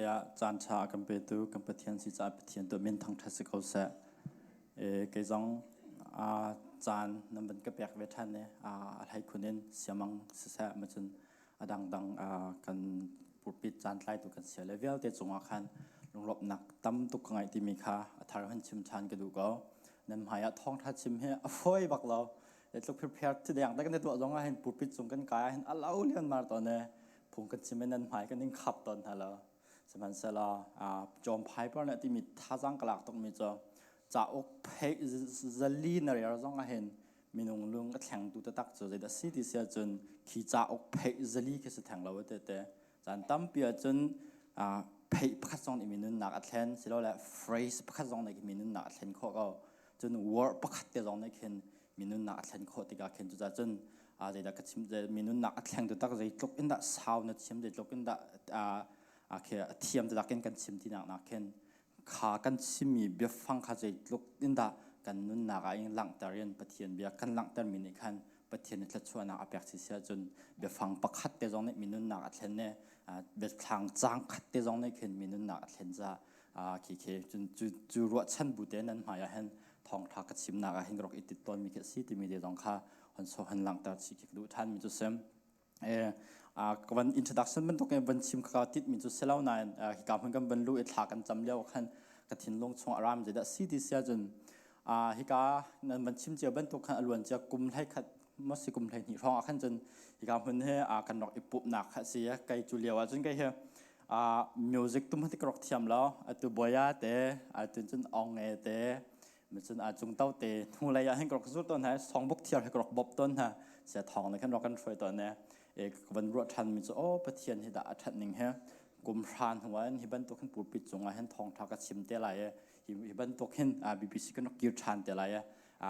ah caan ṭha a kan petu kan Pathian si caah Pathian tu min thangṭhat si ko seh. Kei zong caan nan van ka pek ve ṭhan i a hlei khun in siamang siseh macun a dangdang kan pulpit caan tlaitu kan sia le vialte cungah khan lunglawmhnak tam tuk ka ngeih timi kha a thar hun chim ṭhan ka duh ko. Nan hmai ah thawngṭha chim hi a fawi bak lo. Tluk phirpher thideng te kan i tuah zong ah hin pulpit cung kan kai ah hin a lo lian mar tawn e. Phung kan chim in nan hmai kan in khap tawn hna lo. Sihmanhsehlaw John Piper nih a timi thazaang ka lak tukmi cu cauk pheih zali na rel zong ah hin minung lung a thlengtu taktak cu zeidah si ti si ahcun khi cauk pheih zali khi si theng lo te te. Caan tampi ahcun pheih pakhat zong nih mi nunnak a thlen silole phrase pakhat zong nih mi nunnak a thlen khawh ko. Cun word pakhat te zong nih khin mi nunnak a thlen khawh tikah khin cucaah cun zeidah ka chim mi nunnak a thleng tu tak zeitluk in dah sau na chim, zeitluk in dah a thiam taktak in kan chim tinak nak khin kha kan chimmi biafang kha zeitluk in dah kan nunnak ah in langhter in Pathian bia kan langhter mi nih khan Pathian nih thluachuahnak a pek si si ahcun biafang pakhat te zong nih mi nunnak a thlen i biathlang caang khat te zong nih khin mi nunnak a thlen caah khi khi cun cu ruahchan bu te nan hmai ah hin thawngṭha ka chimnak ah hin ka rak i tit tawnmi khi a si timi te zong kha hon so hon langhter chih khi ka duh ṭhanmi cu si. Ka van introduction bantuk in van chim ka tit mi cu si lo nain hika hmun kan van lu i thla kan cam lio khan ka thinlung chung a ram zeidah si ti sia cun hika nan van chim cia bantuk khan a luan cia kum hlei khat mo si kum hlei hnih hrawng ah khan cun hika hmun he kan rak i pumhnak kha si kai cu lio ah cun kai he music tum hati ka rak thiam lo atu boya te atu cun ong nge te Cun a cung to te hnulei ah hin ka rak zul tawn hna, songbook thiar he ka rak bawp tawn hna. Sia thawng ne khan rak kan hruai tawn ne. E ka van ruah ṭhan mi cu aw Pathian hi dah a ṭhat ning he kum hra hnu ah hin hi bantuk hin pulpit cung ah hin thawngṭha ka chim te lai e hi bantuk hin BBC kan rak kir ṭhan te lai e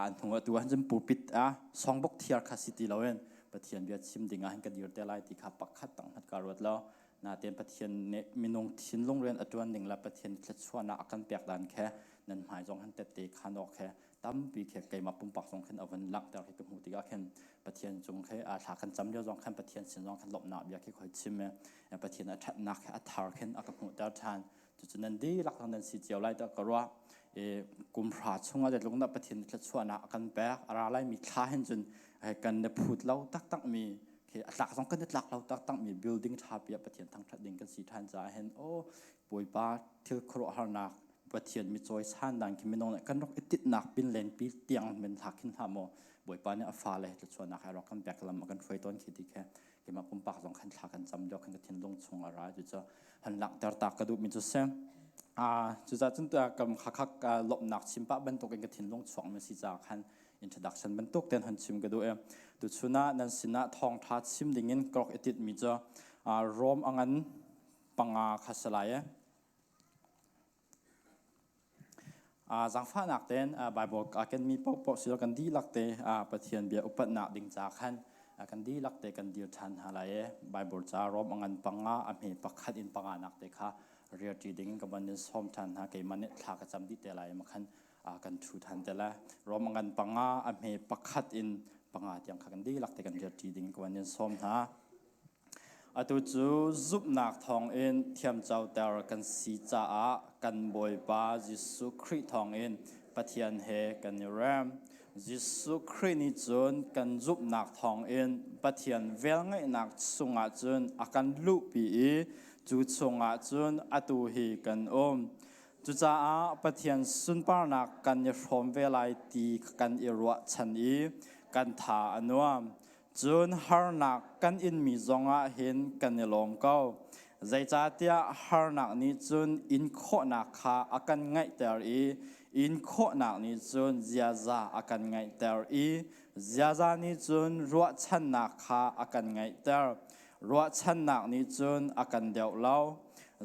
an hnu ah tu ah cun pulpit ah songbook thiar kha si ti loin Pathian bia chim ding ah hin ka dir te lai ti kha pakhat tang hmat ka ruat lo. Nain Pathian nih minung thinlung rian a ṭuan ning le Pathian thluachuahnak a kan pek dan khe nan hmai zong han tette khan awk he tampi khe keimah pumpak zong khin a van langhter khi ka hmuh tikah khin Pathian cung khe a thla kan cam lio zong khan Pathian sin zong khan lawmhnak bia khi khoi chim i Pathian a ṭhatnak he a thar khin a ka hmuhter ṭhan. Cucu nan dihlak nan si cio lai tiah ka ruah. I kum hra chungah zeitluk dah Pathian thluachuahnak a kan pek, a ra laimi thla hin cun kan i phut lo taktakmi khi a tlak zong kan i tlak lo taktakmi building ṭha pi ah Pathian thangṭhat ding kan si ṭhan caah hin aw Bawipa thil khuaruahharnak Pathian mi cawisan dan khi minung nih kan rak i titnak pin lenpi tiang men hlak hin hlah maw Bawipa nih a fale thluachuahnak he rak kan pek lam a kan hruai tawn khi ti khe keimah pumpak zong khan thla kan cam lio khan ka thinlung chung a ra cu han langhter ta ka duh mi cu si. Cucaah cun kam khakak lawmhnak chim pah bantuk in ka thinlung chuak mi si caah khan introduction bantuk ten han chim ka duh i tuchun ah nan sinah thawngṭha chim ding in ka rak i tinh mi cu Rom a ngan panga kha si lai i zaangfahnak tein Baibal aa kenmi paohpaoh silo kan dihlak te Pathian bia upatnak ding ca khan kan dihlak te kan dir ṭhan hna lai i Baibal ca Rom a ngan panga a hme pakhat in panga nak te kha riarṭi ding in ka van in sawm ṭhan hna. Keimah nih thla ka cam dih te lai ma khan kan ṭhu ṭhan te lai. Rom a ngan panga a hme pakhat in panga tiang kha kan dihlak te kan riarṭi ding in ka van in sawm hna. Atu cu zumhnak thawngin thiamcoter kan si caah kan Bawipa Jesuh Khrih thawngin Pathian he kan i rem. Jesuh Khrih nih cun kan zumhnak thawngin Pathian velngeihnak chungah cun a kan luhpi i cu chungah cun atu hi kan um. Cucaah Pathian sunparnak kan i hrawm ve lai ti kan i ruahchan i kan tha a nuam. Cun harnak kan inmi zongah hin kan i lawm ko. Zeicahtiah harnak nih cun in khawhnak kha a kan ngaihter i in khawhnak nih cun ziaza a kan ngaihter i ziaza nih cun ruahchannak kha a kan ngaihter. Ruahchannak nih cun a kan deuh lo.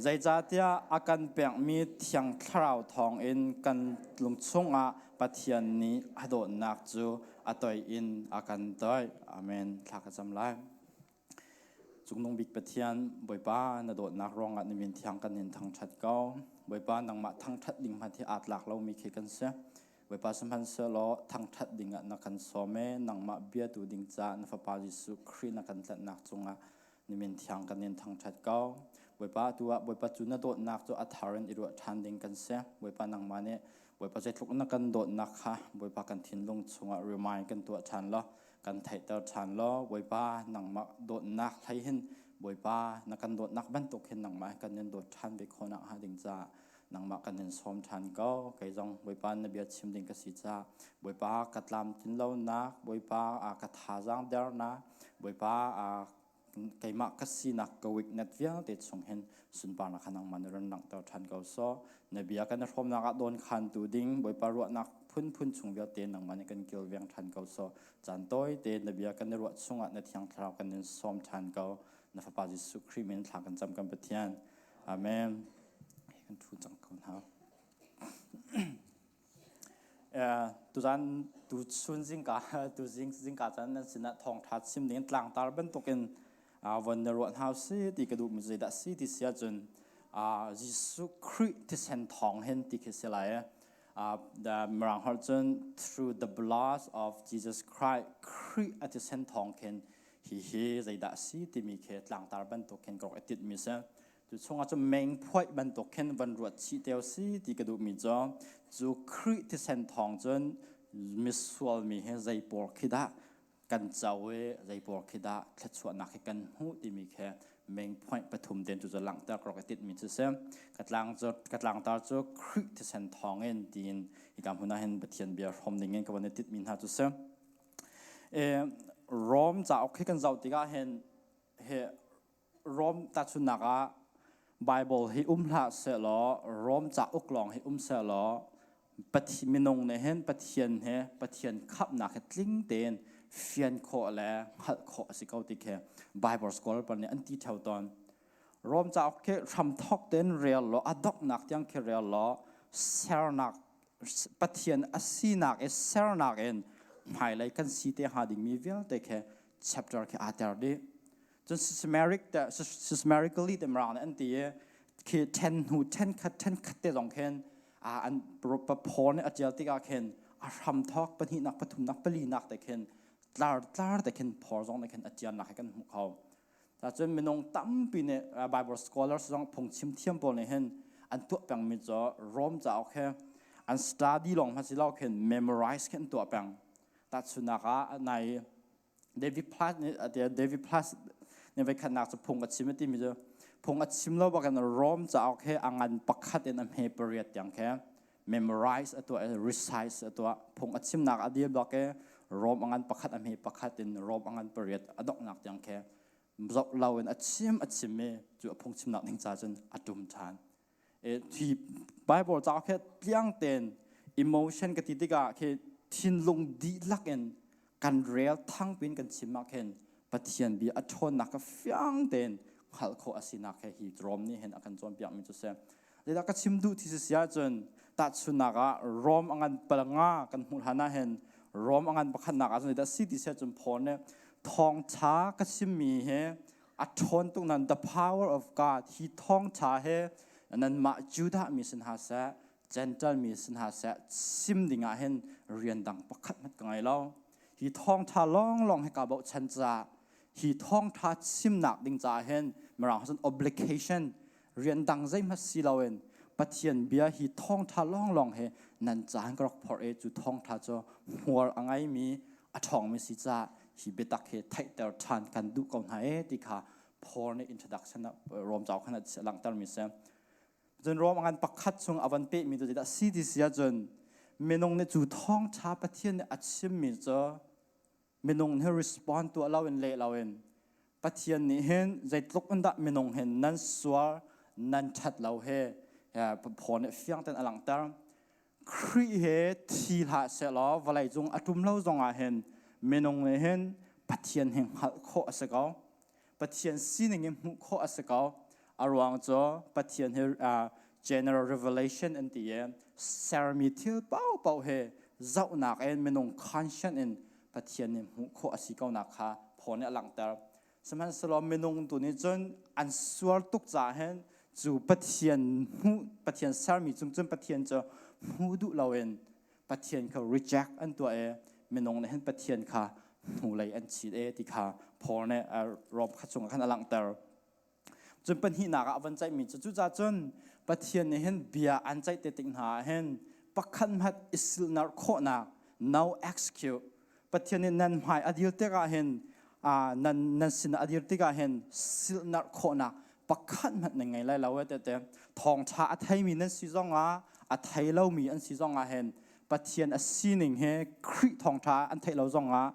Zeicahtiah a kan pekmi Thiang Thlarau thawngin kan lung chungah Pathian nih a dawtnak cu a toih in a kan toih. Amen. Thla ka cam lai. Cungnung bik Pathian, Bawipa na dawtnak ruangah na min thiang kan in thangṭhat ko. Bawipa nangmah thangṭhat ding hmanh hi aa tlak lomi khi kan si. Bawipa sihmanhsehlaw thangṭhat dingah na kan sawm i nangmah biatu ding caah na Fapa Jesuh Khrih na kan tlanhnak cungah na min thiang kan in thangṭhat ko. Bawipa tu ah Bawipa cu na dawtnak cu a thar in i ruah ṭhan ding kan si. Bawipa nangmah nih Bawipa zeitluk na kan dawtnak kha Bawipa kan thinlung chungah remind kan tuah ṭhan law kan theihter ṭhan law Bawipa nangmah dawtnak hlei hin Bawipa na kan dawtnak bantuk hin nangmah kan in dawt ṭhan ve khawh nakhnga ding caah nangmah kan in sawm ṭhan ko. Kei zong Bawipa na bia chim ding ka si caah Bawipa ka tlamtlin lonak, Bawipa ka thazaang dernak, Bawipa keimah ka sinak ka weakness vialte chung hin sunparnak kha nangmah nih run langhter ṭhan ko sawh. Na bia kan i hrawmnak ah dawn khantu ding Bawipa ruahnak phunphun chung vialte nangmah nih kan kilveng ṭhan ko sawh. Caan tawite na bia kan i ruah chungah na Thiang Thlarau kan in sawm ṭhan ko. Na Fapa Jesuh Khrih min thla kan cam kan Pathian. Amen. Kan ṭhu cang ko hna. Tuzan tuchun zingka tu zing zingka caan nan sinah thawngṭha chim ding tlangtar bantukin von na ruah hna si ti ka duhmi zeidah si ti si ahcun Jesuh Khrih thisen thawng hin ti khi si lai. Mirang holh cun through the blood of Jesus Christ, Khrih a thisen thawng khin hi hi zeidah si timi khi tlangtar bantuk khin ka rak i tinhmi si. Cu chungah cun meng phuaih bantuk khin van ruat chih teo si ti ka duhmi cu cu Khrih thisen thawng cun misual mi hi zei pawl khi dah kan co i zei pawl khi dah thluachuahnak hi kan hmuh timi khi meng phuaih pathum ten cu cu langhter ka rak i tinhmi cu si. Ka tlang cu ka tlangtar cu Khrih thisen thawng in tiin hika hmun ah hin Pathian bia hrawm ding in ka van i tinhmi hna cu si. Rom cauk hi kan zoh tikah hin hi Rom tahchunhnak ah Bible hi um hlah sehlaw Rom cauk lawng hi um sehlaw minung nih hin Pathian he Pathian khamhnak hi tling tein fian khawh le hngalh khawh a si ko ti khi Bible scholar pawl nih an ti theo tawn. Rom cauk khi hramthawk tein rel law a donghnak tiang khi rel law sernak Pathian a sinak i sernak in hmailei kan si te hnga dingmi vialte khi chapter khi aa ter dih. Cun systematic te systematically te mirang nih an ti i khi then hnu then khat then khat te zong khin an Paul nih a ṭial tikah khin a hramthawk pahnihnak pathumnak palinak te khin tlar tlar te khin Paul zong nih khin a ṭialnak hi kan hmuh kho. Cun minung tampi nih Bible scholars zong phungchim thiam pawl nih hin an tuah pengmi cu Rome cauk he an study lawng hmanh si lo khin memorize khi an tuah peng. Tahchunhnak ah nai David Platt nih David Platt nih voikhatnak cu phung a chim a timi cu phung a chim lo bakin Rome cauk he a ngan pakhat in a hme pariat tiang khe memorize a tuah recite a tuah. Phung a chimnak a dir bak i Rome a ngan pakhat a hme pakhat in Rome a ngan pariat a donghnak tiang khe zoh lo in a chim a chim i cu a phung chimnak ding ca cun a tum ṭhan. Hi Bible cauk hi tliang tein emotion ka ti tikah khi thinlung dihlak in kan rel thang pin kan chim ah khin Pathian bia a ṭhawnnak kha fiang tein hngalh khawh a sinak he hi Rom nih hin a kan cawnpiak mi cu si. Zeidah ka chim duh ti si ahcun tahchunnak ah Rom a ngan palnga kan hmuh hlan ah hin Rom a ngan pakhatnak ah cun zeidah si ti si ahcun Paul nih thawngṭha ka chimmi hi a ṭhawn tuk nan the power of God hi thawngṭha he nanmah Judah mi sin hna seh Gentile mi sin hna seh chim ding ah hin rian dang pakhat hmanh ka ngei lo. Hi thawngṭha lawnglawng hi kaa bochan caah hi thawngṭha chimnak ding caah hin mirang cun obligation rian dang zeihmanh si loin Pathian bia hi thawngṭha lawnglawng he nan caan ka rak phorh i cu thawngṭha cu hmual a ngeimi a ṭhawngmi si caah hi biatak hi theihter ṭhan kan duh ko hna ee ti kha Paul nih introduction ah Rom cauk khan a langhtermi si. Cun Rom a ngan pakhat chung a van pehmi cu zeidah si ti si ahcun minung nih cu thawngṭha Pathian nih a chimmi cu minung nih respond tuah loin leh loin Pathian nih hin zeitluk in dah minung hin nan sual nan ṭhat lo he Paul nih fiang tein a langhter. Khrih he thi hlah sehlaw vawlei cung a ṭum lo zongah hin minung nih hin Pathian hi hngalh khawh a si ko. Pathian sining in hmuh khawh a si ko. A ruang cu Pathian hi general revelation an ti i sermi thil paohpaoh hi zohnak in minung conscience in Pathian nih hmuh khawh a si ko nak kha Paul nih a langhter. Sihmanhsehlaw minung tu nih cun an sual tuk caah hin cu Pathian hmuh Pathian sermi cung cun Pathian cu hmu duh loin Pathian kha reject an tuah i minung nih hin Pathian kha hnulei an chit e ti kha Paul nih Rom kha chungah khan a langhter. Cun pahnihnak ah a van ceihmi cu cucaah cun Pathian nih hin bia an ceih te tik hna ah hin pakhat hmanh i silhnarh khawhnak, no excuse, Pathian nih nan hmai a dir tikah hin nan nan sin a dir tikah hin silhnarh khawhnak pakhat hmanh nan ngei lai lo e tete. Thawngṭha a theimi nan si zongah, a thei lomi an si zongah hin Pathian a sining he Khrih thawngṭha an theih lo zongah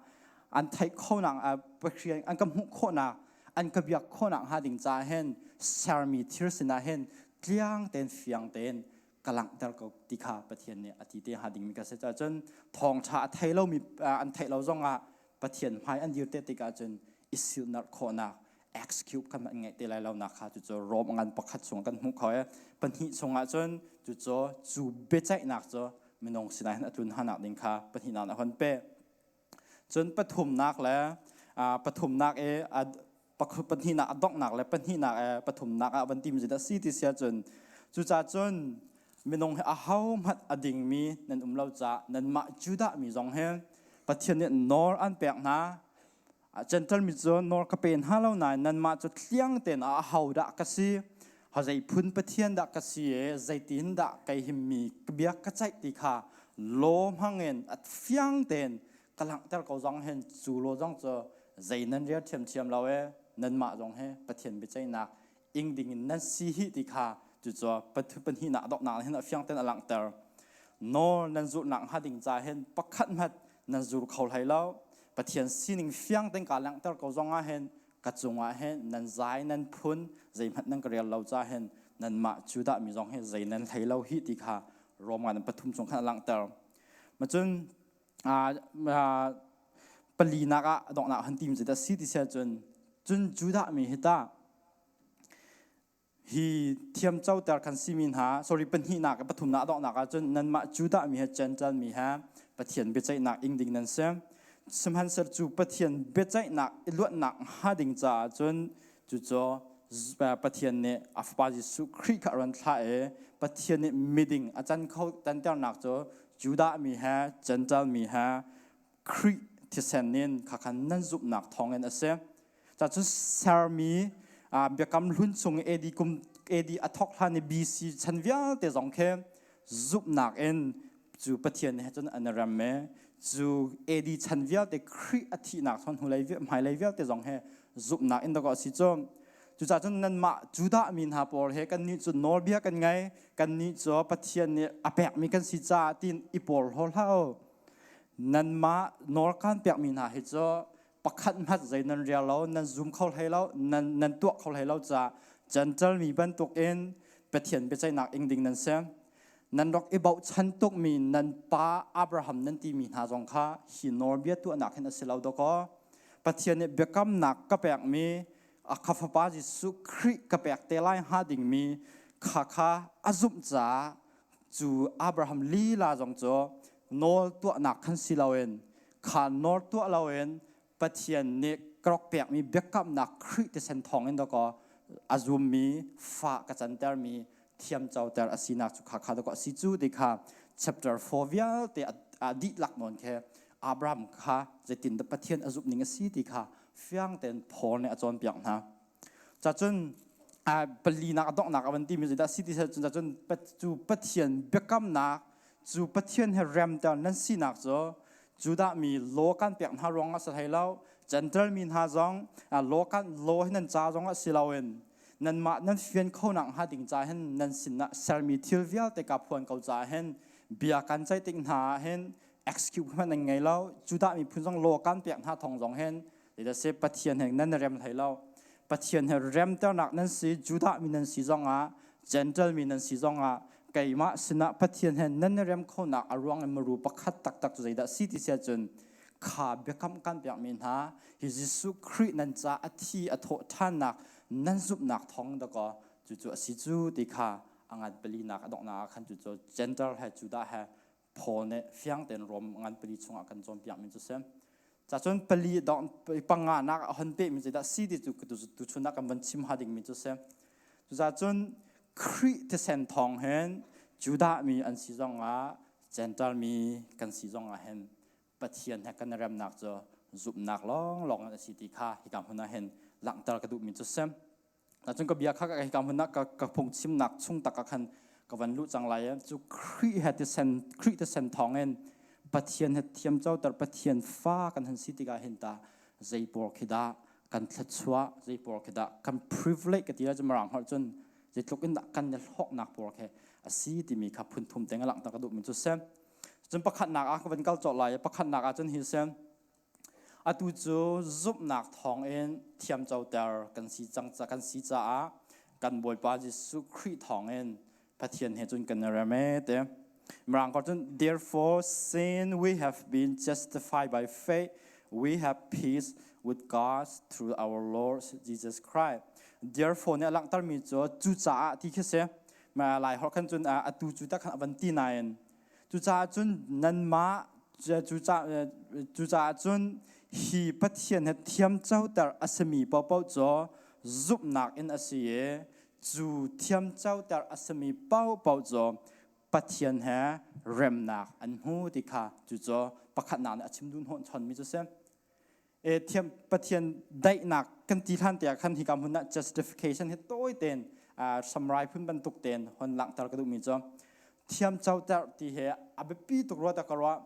an theih khonak, Pathian an ka hmuh khawhnak, an ka biak khawhnak hnga ding caah hin sermi thil sinah hin tliang tein fiang tein ka langhter ko ti kha Pathian nih a ti te hnga dingmi ka si. Cun thawngṭha a thei lomi an theih lo zongah Pathian hmai an dir te tikah cun i silhnarh khawhnak execute kan an ngeih te lai lo nak kha cucu Rom ngan pakhat chung kan hmuh kho i pahnih chungah cun cucu cu biaceihnak cu minung sinah hin a tlun hanak ding kha pahnihnak a hon pe. Cun pathumnak le pathumnak i pahnihnak a donghnak le pahnihnak i pathumnak ah van timi cu dah si ti si ahcun, cucaah cun minung hi ahohmanh a dingmi nan um lo caah nanmah Judah mi zong hi Pathian nih nawl an pek hna. Gentle mi cu nawl ka pe hna lo nain nanmah cu tliang tein a aho dah ka si, zei phun Pathian dah ka si i zeitin dah kei hi mi biak ka ceih ti kha law hmangin a fiang tein ka langhter ko zong hin cu law zong cu zei nan rial ṭhiamṭhiam lo e, nanmah zong hi Pathian biaceihnak ing ding in nan si hi ti kha cucu pahnihnak donghnak hin a fiang tein a langhter. Nawl nan zulhnak hnga ding ca hin pakhat hmanh nan zul kho hlei lo. Pathian sining fiang tein ka langhter ko zong ah hin ka cungah hin nan zai nan phun zeihmanh nan ka rel lo ca hin nanmah Judah mi zong hi zei nan hlei lo hi ti kha Rom nga pathum chung khan a langhter. Macun palinak ah donghnak han tim cu dah si ti sia cun cun Judah mi hi ta hi thiam coter kan simi hna, sorry, pahnihnak pathumnak donghnak ah cun nanmah Judah mi he Gentile mi he Pathian biaceihnak ing ding nan si. Sihmanhsehlaw cu Pathian biaceihnak i luatnak hnga ding caah cun cucu Pathian nih a Fapa Jesuh Khrih kha a run thlah i Pathian nih miding a can kho tanternak cu Judah mi he Gentile mi he Khrih thisen in kha khan nan zumhnak thawngin a si. Cun sermi biakam hlun chung AD kum AD a thawk hlan i BC chan vialte zong khi zumhnak in cu Pathian he cun an i rem i cu AD chan vialte Khrih a thihnak thon hnulei hmailei vialte zong he zumhnak in dawh a si cu. Cucaah cun nanmah Judah mi hna pawl he kannih cu nawlbia kan ngei, kannih cu Pathian nih a pekmi kan si caah tiin i porhlaw hlah u. Nanmah nawl kan pekmi hna hi cu pakhat hmat zei nan rial lo, nan zum kho hlei lo, nan tuah kho hlei lo caah Gentile mi bantukin Pathian biaceihnak ing ding nan si. Nan rak i bochan tukmi nan pa Abraham nan timi hna zong kha hi nawlbia tuahnak hin a si lo dawkaw. Pathian nih biakamnak ka pekmi a kha fapa Jesuh Khrih ka pek te lai hnga dingmi kha kha a zumh caah cu Abraham lila zong cu nawl tuahnak khan si loin, kha nawl tuah loin Pathian nih ka rak pekmi biakamnak Khrih thisen thawngin dawkaw a zummi fa ka cantermi thiamcoter a sinak cu kha kha dawkaw a si cu ti kha chapter 4 vialte a dihlak nawn khi Abraham kha zeitindah Pathian a zumh ning a si ti kha fiang tein Paul nih a cawnpiak hna. Cacun palinak a donghnak a van timi zeidah si ti cun cun cu Pathian biakamnak, cu Pathian he remter nan sinak cu Judah mi law kan pek hna ruangah si hlei lo, Gentile mi hna zong law kan law hi nan ca zong ah si loin nanmah nan fian kho nak hnga ding ca hin nan sinah sermi thil vialte ka phuan ko caah hin bia kan ceih tik hna ah hin excuse hmanh nan ngei lo. Judah miphun zong law kan pek hna thong zong hin si Pathian he nan rem hlei lo. Pathian he remternak nan si, Judah mi nan si zongah, Gentile mi nan si zongah, keimah sinah Pathian he nan rem khonak a ruang in maru pakhat taktak cu zeidah si ti sia cun kha biakam kan pekmi hna hi Jesuh Khrih nan ca a thi a thawh ṭhannak nan zumhnak thawng dakaw cucu a si cu ti kha a ngan palinak a donghnak ah khan cucu Gentile he Judah he Paul nih fiang tein Rom ngan pali chungah kan cawnpiakmi cu si. Cacun pali dong panga nak a hon pehmi cu dah si ti cu tuchun ah kan van chim ha dingmi cu si. Cuzacun Khrih thisen thawng hin Judah mi an si zongah, Gentile mi kan si zongah hin Pathian he kan remnak cu zumhnak lawnglawng in a si ti kha hika hmun ah hin langhter ka duhmi cu si. Cun ka bia kha hika hmun ah ka phungchimnak chung tak ah khan ka van luh cang lai i cu Khrih he thisen Khrih thisen thawngin Pathian he thiamcoter Pathian fa kan han si tikah hin ta zei pawl khi dah kan thluachuah, zei pawl khi dah kan privilege ka ti lai cu Mirang holh cun zeitluk in dah kan i hlawknak pawl khi a si timi kha phun thum te langhter ka duhmi cu si. Cun pakhatnak ah ka van kal colh lai i pakhatnak ah cun hi si. Atu cu zumhnak thawngin thiamcoter kan si cang kan si caah kan Bawipa Jesuh Khrih thawngin Pathian he cun kan i rem ee ti. Mirang ko cun, "Therefore, since we have been justified by faith, we have peace with God through our Lord Jesus Christ." Therefore nih a langhtermi cu cucaah ti khi si. Lai holh khan cun atu cu tak khan a van ti nain, cucaah cun nanmah cucaah cun hi Pathian he thiamcoter a simi paohpaoh cu zumhnak in a si i cu thiamcoter a simi paohpaoh cu Pathian he remnak an hmu ti kha cucu pakhatnak nih a chim duh hnawh chonmi cu si. E thiam Pathian daihnak kan ti hlan tiah khan hika hmun ah justification hi tawi tein summary phun bantuk tein hon langhter ka duhmi cu thiam coter ti he a biapi tuk rua ta ka ruah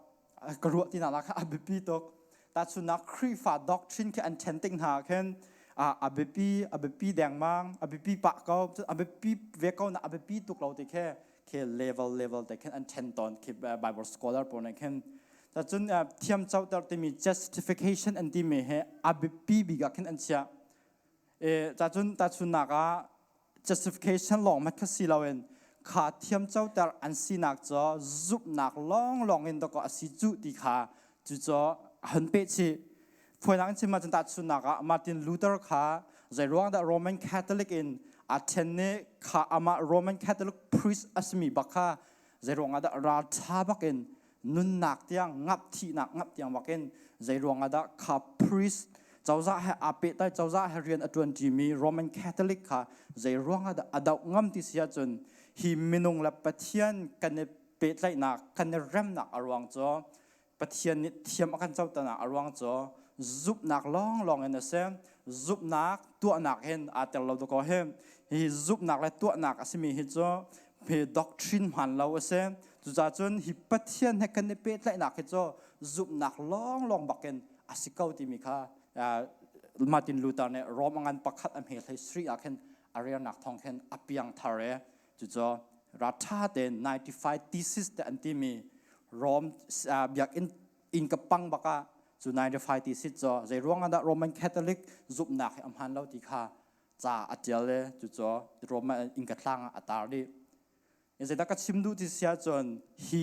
ka ruah ti nak kha a biapi tuk. Tahchunnak, Khrihfa doctrine khi an ṭhen tik hna khin a biapi a biapi dengmang, a biapi pah ko, a biapi ve ko na a biapi tuk lo ti khi khi level level te khin an ṭhen tawn khi Bible scholar pawl nih khin. Cun thiam coter timi justification an timi hi a biapi bik ah khin an chiah. E cun tahchunnak ah, justification lawng mat kha si loin kha thiam coter an sinak cu zumhnak lawnglawng in dawkaw a si cu ti kha cu cu hon peh chih. Phuainak in chim ahcun, tahchunnak ah, Martin Luther kha zeiruang dah Roman Catholic in aa ṭhen i kha amah Roman Catholic priest a simi bak kha zeiruang ah dah ralṭha bakin nunnak tiang ngap, thihnak ngap tiang bakin zeiruang ah dah kha priest, cozah he aa pehtlai, cozah he rian a ṭuanṭimi Roman Catholic kha zeiruang ah dah a doh ngam ti si ahcun, hi minung le Pathian kan i pehtlaihnak, kan i remnak a ruang cu Pathian nih thiam a kan coternak a ruang cu zumhnak lawnglawng in a si. Zumhnak tuahnak hin aa tel lo dakaw. Hi hi zumhnak le tuahnak a simi hi cu hi doctrine hmaan lo a si. Cucaah cun hi Pathian he kan i pehtlaihnak hi cu zumhnak lawnglawng bakin a si ko timi kha Martin Luther nih Rome a ngan pakhat a hme hlei sri ah khin a relnak thawng khin a piang thar i cucu ratha tein 95 Thesis te an timi Rome biakinn inn ka pang bak ah cu 95 Thesis cu zei ruang ah dah Roman Catholic zumhnak hi a hmaan lo ti kha ca a tial i cucu Roman inn ka tlang ah a tar dih. Zeidah ka chim duh ti si ahcun, hi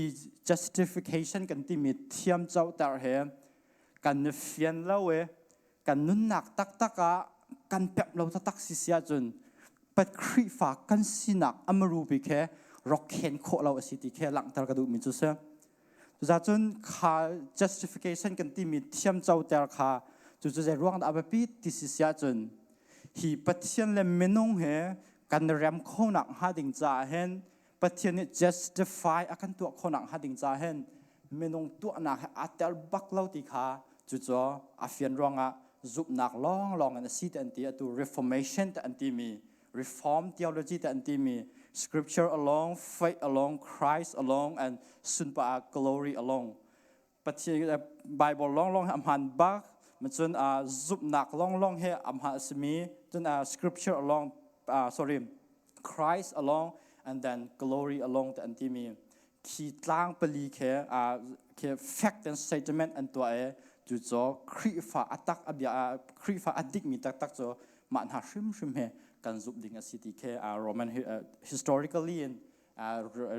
justification kan timi thiam coter he kan i fian lo i kan nunnak taktak ah kan pemh lo taktak si si ahcun pat Khrihfa kan sinak amaru bik he rak khen khawh lo a si ti khi langhter ka duhmi cu si. Cuzacun kha justification kan timi thiam coter kha cu cu zei ruang dah a biapit ti si si ahcun, hi Pathian le minung he kan rem khonak hnga ding caah hin, Pathian nih justify a kan tuah khonak hnga ding caah hin minung tuahnak he aa tel bak lo ti kha cucu a fian ruangah zumhnak lawnglawng in a si te an ti. Atu Reformation te an timi, Reform theology te an timi, scripture alone, faith alone, Christ alone and sunpa glory alone, Pathian Bible lawnglawng hi a hmaan bak, cun zumhnak lawnglawng hi a hmaan a simi, cun scripture alone, sorry, Christ alone and then glory alone te an timi khi tlang pali khi fact and statement an tuah i cucu Khrihfa atak a bia, Khrihfa a dikmi taktak cu mah hna hrimhrim he kan zumh ding a si ti khi Roman historically in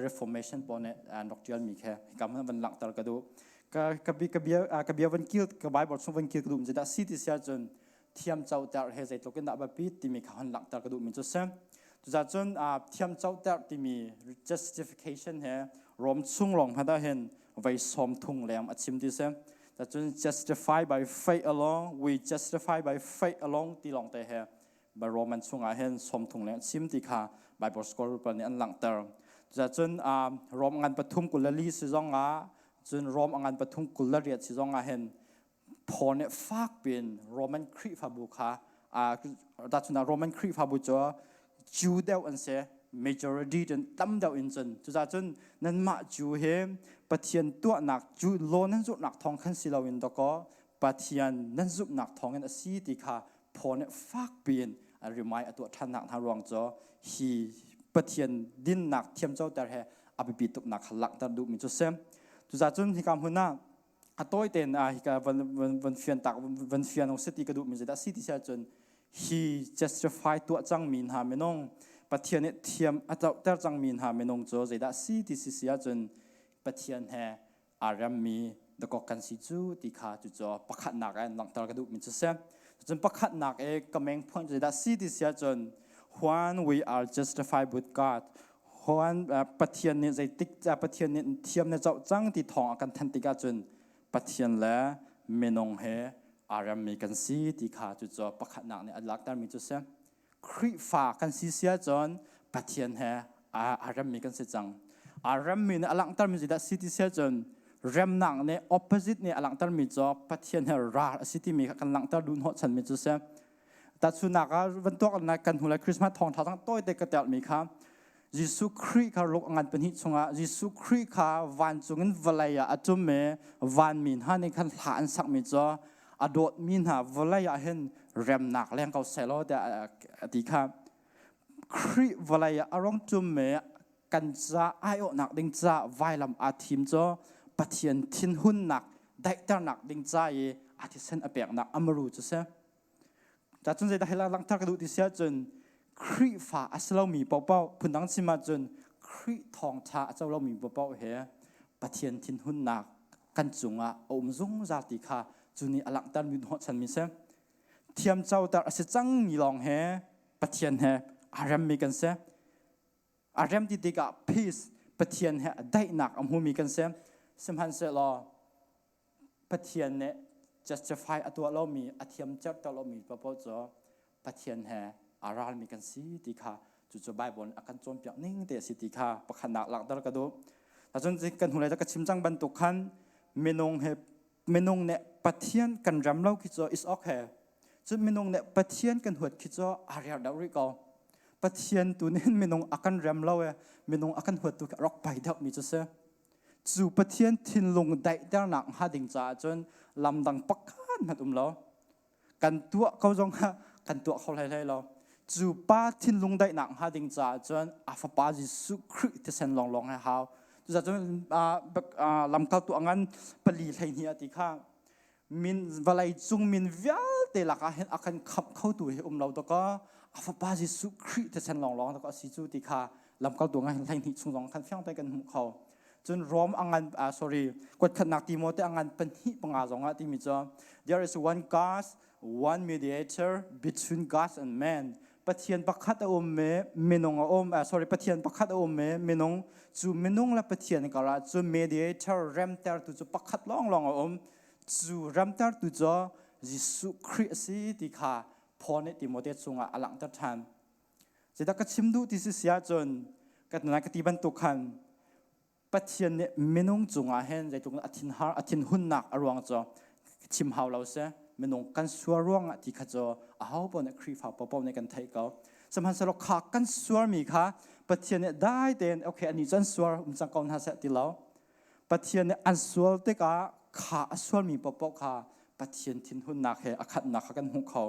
Reformation pawl nih an rak ṭialmi kha hika hmun van langhter ka duh. Ka ka bia van kil, ka Bible chung van kil ka duh mi dah si ti si ahcun, thiam coter he zeitluk in dah biapi timi kha hon langhter ka duhmi cu si. Cucaah thiam coter timi justification he Rom chung lawng hmanh ah hin vei 30 leng a chim ti si. Cun justify by faith alone, we justify by faith alone ti lawng te he Roman chungah hin 30 leng chim ti kha Bible scholar pawl nih an langhter. Cucun Rom ngan 3:24 si zong ah, cun Rom ngan 3:28 si zong ah hin Paul nih fak piin Roman Khrihfabu kha Tahchunhnak Roman Khrihfabu cu Jew deuh an si, majority cun tam deuh in cun. Cucaah cun nanmah Jew hi Pathian tuahnak Jew law nan zulhnak thawng khan si loin dawkaw Pathian nan zumhnak thawngin a si ti kha Paul nih fak piin a rimai a tuah ṭhannak hna ruang cu hi Pathian dinnak thiamcoter he a biapi tuknak kha langhter duhmi cu si. Cucaah cun hika hmun ah a tawi tein hika van fian tak van fian si ti ka duhmi zeidah si ti si ahcun hi justify tuah cangmi hna minung, Pathian nih thiam a cohter cangmi hna minung cu zeidah si ti si si ahcun Pathian he aa remmi dawkawk kan si cu ti kha cucu pakhatnak in langhter ka duhmi cu si. Cun pakhatnak i ka main point zeidah si ti si ahcun when we are justified with God, when Pathian nih zeitik Pathian nih thiam na coh cang ti thawng a kan thanh tik ahcun Pathian le minung he aa remmi kan si ti kha cucu pakhatnak nih a laktermi cu si. Khrihfa kan si si ahcun Pathian he aa remmi kan si cang. Aa remmi nih a langhtermi zeidah si ti si ahcun remnak nih opposite nih a langhtermi cu Pathian he ral a si timi kha kan langhter duh hnawhchanmi cu si. Tahchunhnak ah van tuak kan hnu lai Christmas thawngṭha cang tawite ka telmi kha Jesuh Khrih kha ruk a ngan pahnih chungah Jesuh Khrih kha vancung in vawlei ah a ṭum i vanmi hna nih khan hla an sakmi cu a dawtmi hna vawlei ah hin remnak leng ko sehlaw tiah a ti kha. Khrih vawlei ah a rung ṭum i kan ca aiawhnak ding ca vailam aa thim cu Pathian thinhunnak daihternak ding ca i a thisen a peknak amaru cu si. Cun zeidah hi langhter ka duh ti si ahcun Khrihfa a si lomi paohpaoh, phundang chim ahcun Khrih thawngṭha a co lomi paohpaoh he Pathian thinhunnak kan cungah a um zungzal ti kha cu nih a langhtermi hnawhchanmi si. Thiamcoter a si cangmi lawng he Pathian he aa remmi kan si. A rem ti tikah peace, Pathian he daihnak a hmumi kan si. Sihmanhsehlaw Pathian nih justify a tuah lomi, a thiam certer lomi paohpaoh cu Pathian he aa ralmi kan si ti kha cucu Bible nih a kan cawnpiak ning te a si ti kha pakhatnak langhter ka duh. Cun kan hnulei ka chim cang bantuk khan minung he minung nih Pathian kan rem lo khi cu is okay. Cun minung nih Pathian kan huat khi cu aa riar deuh rih ko. Pathian tu nih minung a kan rem lo e minung a kan huat tu khi a rak pai deuh mi cu si. Cu Pathian thinlung daihternak hnga ding caah cun lamdang pakhat hmanh um lo. Kan tuah ko zong kha kan tuah kho hlei hlei lo. Cu pa thinlung daihnak hnga ding caah cun a fapa Jesuh Khrih thisen lawnglawng he hau. Cucaah cun lamkaltu a ngan pali 12 a ti kha min vawlei cung min vialte lakah hin a kan khamh khotu hi um lo dawkaw a fapa Jesuh Khrih thisen lawnglawng dawkaw a si cu ti kha lamkaltu ngai 12 chung zong khan fiang te kan hmuh kho. Cun Rom a ngan sorry kuatkhatnak Timote a ngan pahnih panga zong ah timi cu there is one God, one mediator between God and man. Pathian pakhat a um i minung a um, sorry, Pathian pakhat a um i minung cu minung le Pathian karah cu mediator remtertu cu pakhat lawnglawng a um. Cu remtertu cu Jesuh Khrih a si ti kha Paul nih Timote chungah a langhter ṭhan. Zeidah ka chim duh ti si si ahcun ka ka ti bantuk khan Pathian nih minung cungah hin zeitluk a thinhar a thinhunnak a ruang cu chim hau lo si. Minung kan sual ruangah ti kha cu aho paoh nih, Khrihfa paohpaoh nih kan theih ko. Sihmanhsehlaw kha kan sualmi kha Pathian nih dai tein okay ani cu an sual, um cang ko hna seh ti lo. Pathian nih an sual tikah kha a sualmi paohpaoh kha Pathian thinhunnak he a khatnak kha kan hmuh kho.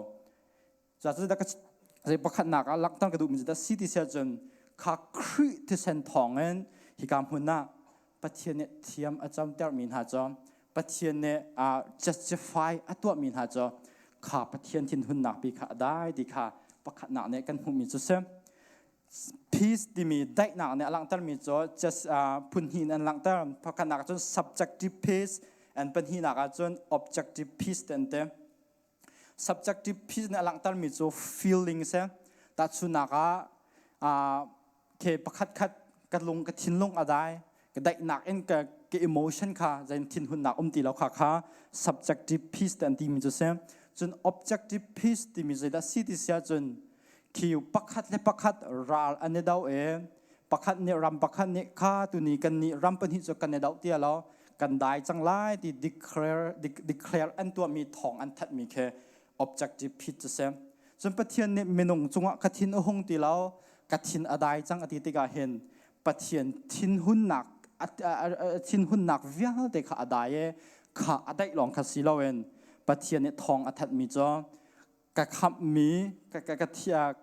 Zei pakhatnak ah langhter ka duhmi cu dah si ti si ahcun kha Khrih thisen thawngin hika hmun ah Pathian nih thiam a camtermi hna cu, Pathian nih justify a tuahmi hna cu kha Pathian thinhunnak pi kha a dai ti kha pakhatnak nih kan hmuhmi cu si. Peace timi daihnak nih a langhtermi cu just phun hnih in an langhter. Pakhatnak ah cun subjective peace and pahnihnak ah cun objective peace ti an ti. Subjective peace nih a langhtermi cu feeling si. Tahchunhnak ah ke pakhat khat ka lung ka thinlung a dai, ka daihnak in ka ka emotion kha zain thinhunnak um ti lo kha kha subjective peace te an timi cu si. Cun objective peace timi zeidah si ti si ahcun khi pakhat le pakhat ral an i do i pakhat nih ram pakhat nih kha tuni kan nih ram pahnih cu kan i do ti lo, kan dai cang lai ti declare an tuahmi thawng an thanhmi khi objective peace cu si. Cun Pathian nih minung cungah ka thin a hung ti lo, ka thin a dai cang a ti tikah hin Pathian thinhunnak thinhunnak vialte kha a dai i kha a daih lawng kha si loin Pathian nih thawng a thanhmi cu ka khamhmi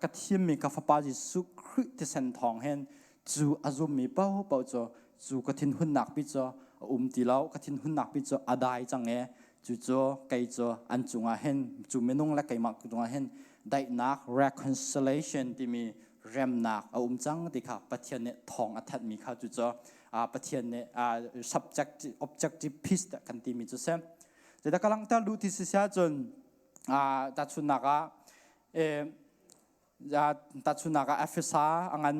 ka thimmi ka fapa Jesuh Khrih thisen thawng hin cu a zummi paohpaoh cu cu ka thinhunnak pi cu a um ti lo, ka thinhunnak pi cu a dai cang i cucu kei cu an cungah hin, cu minung le keimah cungah hin daihnak, reconciliation timi remnak a um cang ti kha Pathian nih thawng a thanhmi kha cucu Pathian nih subjective objective peace kan timi cu si. Zeidah ka langhter duh ti si ahcun, tahchunhnak ah tahchunhnak ah Efesa a ngan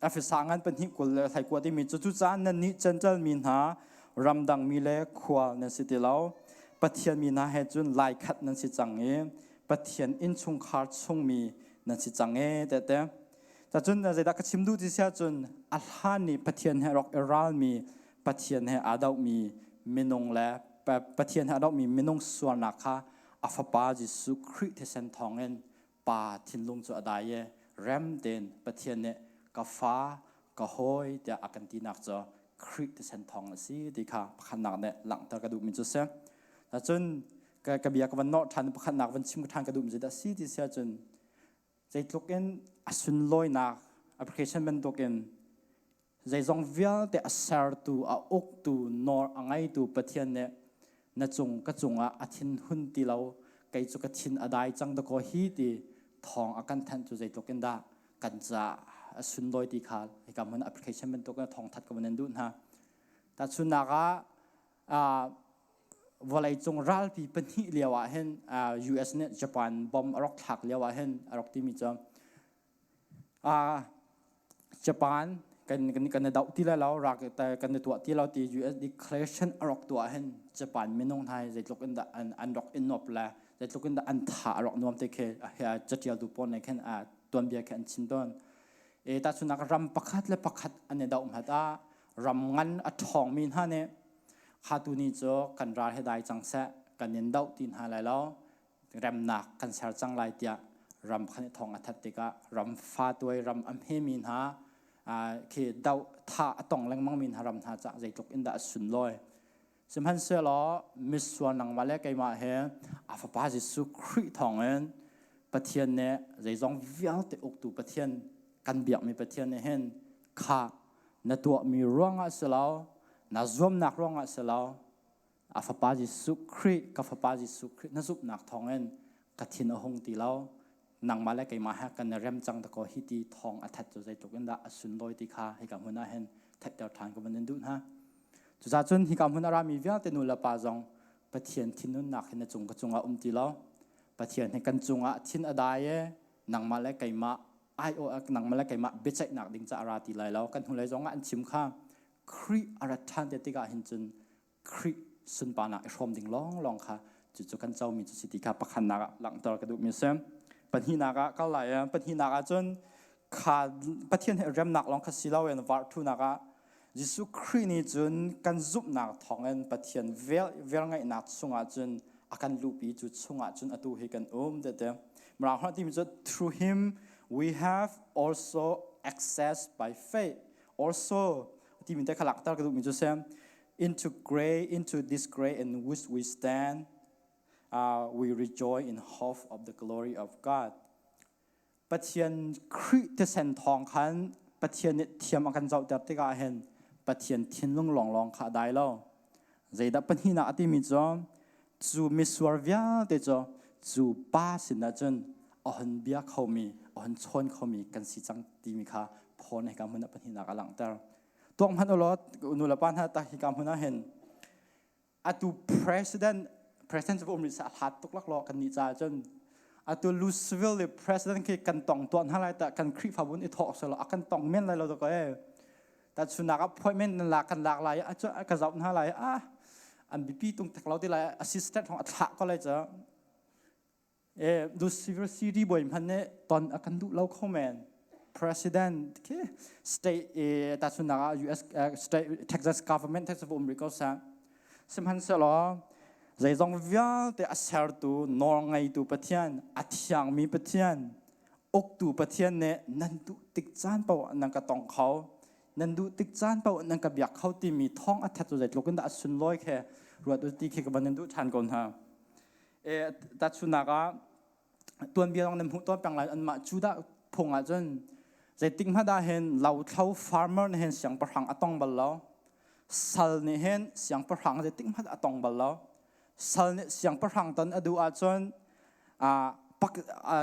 Efesa ngan pahnih kul le hlei timi cu, cucaah nannih Jentail mi hna, ramdang mi le khual nan si ti lo, Pathian mi hna he cun laikhat nan si cang i Pathian innchungkhar chungmi nan si cang e tete. Cacun zeidah ka chim duh ti si ahcun, a hlan i Pathian he rak i ralmi, Pathian he aa dohmi minung le Pathian he aa dohmi minung sualnak kha a fapa Jesuh Khrih thisen thawngin Pa thinlung cu a dai i rem tein Pathian nih ka fa, ka hawi tiah a kan tinak cu Khrih thisen thawng a si ti kha pakhatnak nih langhter ka duhmi cu a si. Cun ka bia ka van nawh ṭhan, pakhatnak van chim ṭhan ka duhmi cu dah si ti si ahcun, zeitluk in a sunlawinak application bantukin zeizong vialte a sertu, a uktu, nawl a ngeitu Pathian nih na cung ka cungah a thinhun ti lo, kei cu ka thin a dai cang dakaw hi ti thawng a kan thanh cu zeitluk in dah kan caah a sunlawi ti kha hika hmun application bantuk in thawngthat ka van in duh hna. Tahchunhnak ah, vawleicung ralpi pahnih lio ah hin US nih Japan bomb a rak thlak lio ah hin a rak timi cu, Japan kan i doh ti lai lo, rak kan i tuah ti lo ti US declaration a rak tuah hin Japan minung hna hi zeitluk in dah an rak i nuap le zeitluk in dah an tha a rak nuam ti khi catialtu pawl nih khin tuanbia khi an chim tawn. E tahchunhnak, ram pakhat le pakhat an i doh hmat ah ram ngan a ṭhawngmi hna nih kha tu ni cu kan ral he dai cang seh, kan in doh ti hna lai lo, remnak kan ser cang lai tiah ram khan i thawng a that tikah ram fa tuai, ram a hmemi hna khi doh tha a tong lengmang mi hna ram hna cah zeitluk in dah a sunlawi. Sihmanhsehlaw misual nangmah le keimah he a fapa Jesuh Khrih thawngin Pathian nih, zeizong vialte uktu Pathian kan biakmi Pathian nih hin, kha na tuahmi ruangah si lo, na zuamnak ruangah si lo, a fapa Jesuh Khrih, ka fapa Jesuh Khrih na zumhnak thawngin ka thin a hung ti lo, nangmah le keimah he kan i rem cang dakaw hi ti thawng a that cu zeitluk in dah a sunlawi ti kha hika hmun ah hin theihter ṭhan ka van in duh hna. Cucaah cun hika hmun a rami vialte nu le pa zong Pathian thinhunnak hi na cung ka cungah um ti lo, Pathian hi kan cungah thin a dai e, nangmah le keimah ai nangmah le keimah biaceihnak ding ca a ra ti lai lo. Kan hnulei zong ah an chim kha, Khrih a rat ṭhan te tikah hin cun Khrih sunparnak i hrawm ding lawnglawng kha cucu kan comi cu si ti kha pakhatnak ah langhter ka duhmi a si. Pahnihnak ah kal lai. Pahnihnak ah cun kha Pathian he remnak lawng kha si loin varhthunak ah Jesuh Khrih nih cun kan zumhnak thawngin Pathian velngeihnak chungah cun a kan luhpi, cu chungah cun atu hi kan um tete. Mirang holh timi cu, through him we have also access by faith. Also timi te kha langhter ka duhmi cu si, into gray into this gray in which we stand, we rejoice in hope of the glory of God. Pathian Khrih thisen thawng khan Pathian nih thiam a kan zohter tikah hin Pathian thinlung lawnglawng kha a dai lo. Zeidah pahnihnak a timi cu, cu misual vialte cu cu pa sinah cun a hon bia khomi, a hon chawn khomi kan si cang timi kha Paul nih hika hmun ah pahnihnak a langhter. Tuak hmanh u law, nu le pa hna, ta hika hmun ah hin atu president cu um rih seh, a hlat tuk laklawh kan nih caah cun, atu Louisville le president khi kan tong tuan hna lai ta, kan Khrihfabu in i thawk selaw a kan tong men lai lo ko e. Ta chunak appointment nan lak kan lak lai a ka zoh hna lai, ah an bipi tung tak lo ti lai, assistant hong a thlah ko lai ca e. Louisville City boy hman nih ton a kan duh lo kho men. President khi state e ta chunak ah US state Texas government Texas um ri ko sa. Sihmanhsehlaw Zeizong vialte a sertu, nawlngeitu Pathian, a thiangmi Pathian, uktu Pathian nih nan duh tik caan paoh nan ka tong kho, nan duh tik caan paoh nan ka biak kho timi thawng a that cu zeitluk in dah a sunlawi khi ruat u ti khi ka van in duh ṭhan ko hna. E, tahchunhnak ah tuanbia zong nan hmuh tawn peng lai anmah Judah phung ah cun zeitik hmanh ah hin lothlo farmer nih hin siangpahrang a tong bal lo. Sal nih hin siangpahrang zeitik hmanh a tong bal lo. Sal nih siangpahrang ton a duh ahcun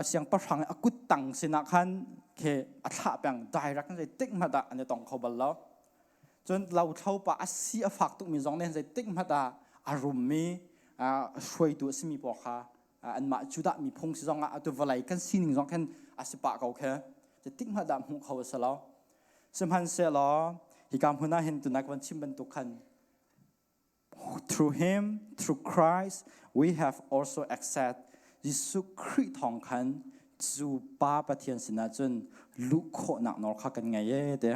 siangpahrang a kut tang sinah khan khi a thlah peng direct zeitik hmanh ah an i tong kho bal lo. Cun lothlo pa a si a fak tukmi zong nih zeitik hmanh ah a rummi hruaitu a simi pawl kha anmah Judah miphung si zongah atu vawlei kan sining zong khin a si pah ko khe tik hmanh dah hmuh kho a si lo. Sihmanhsehlaw hika hmun ah hin tunai ka van chim bantuk khan through him, through Christ, we have also access. Jesuh Khrih thawng khan cu Pa Pathian sinah cun luh khawhnak nawl kha kan ngei e te.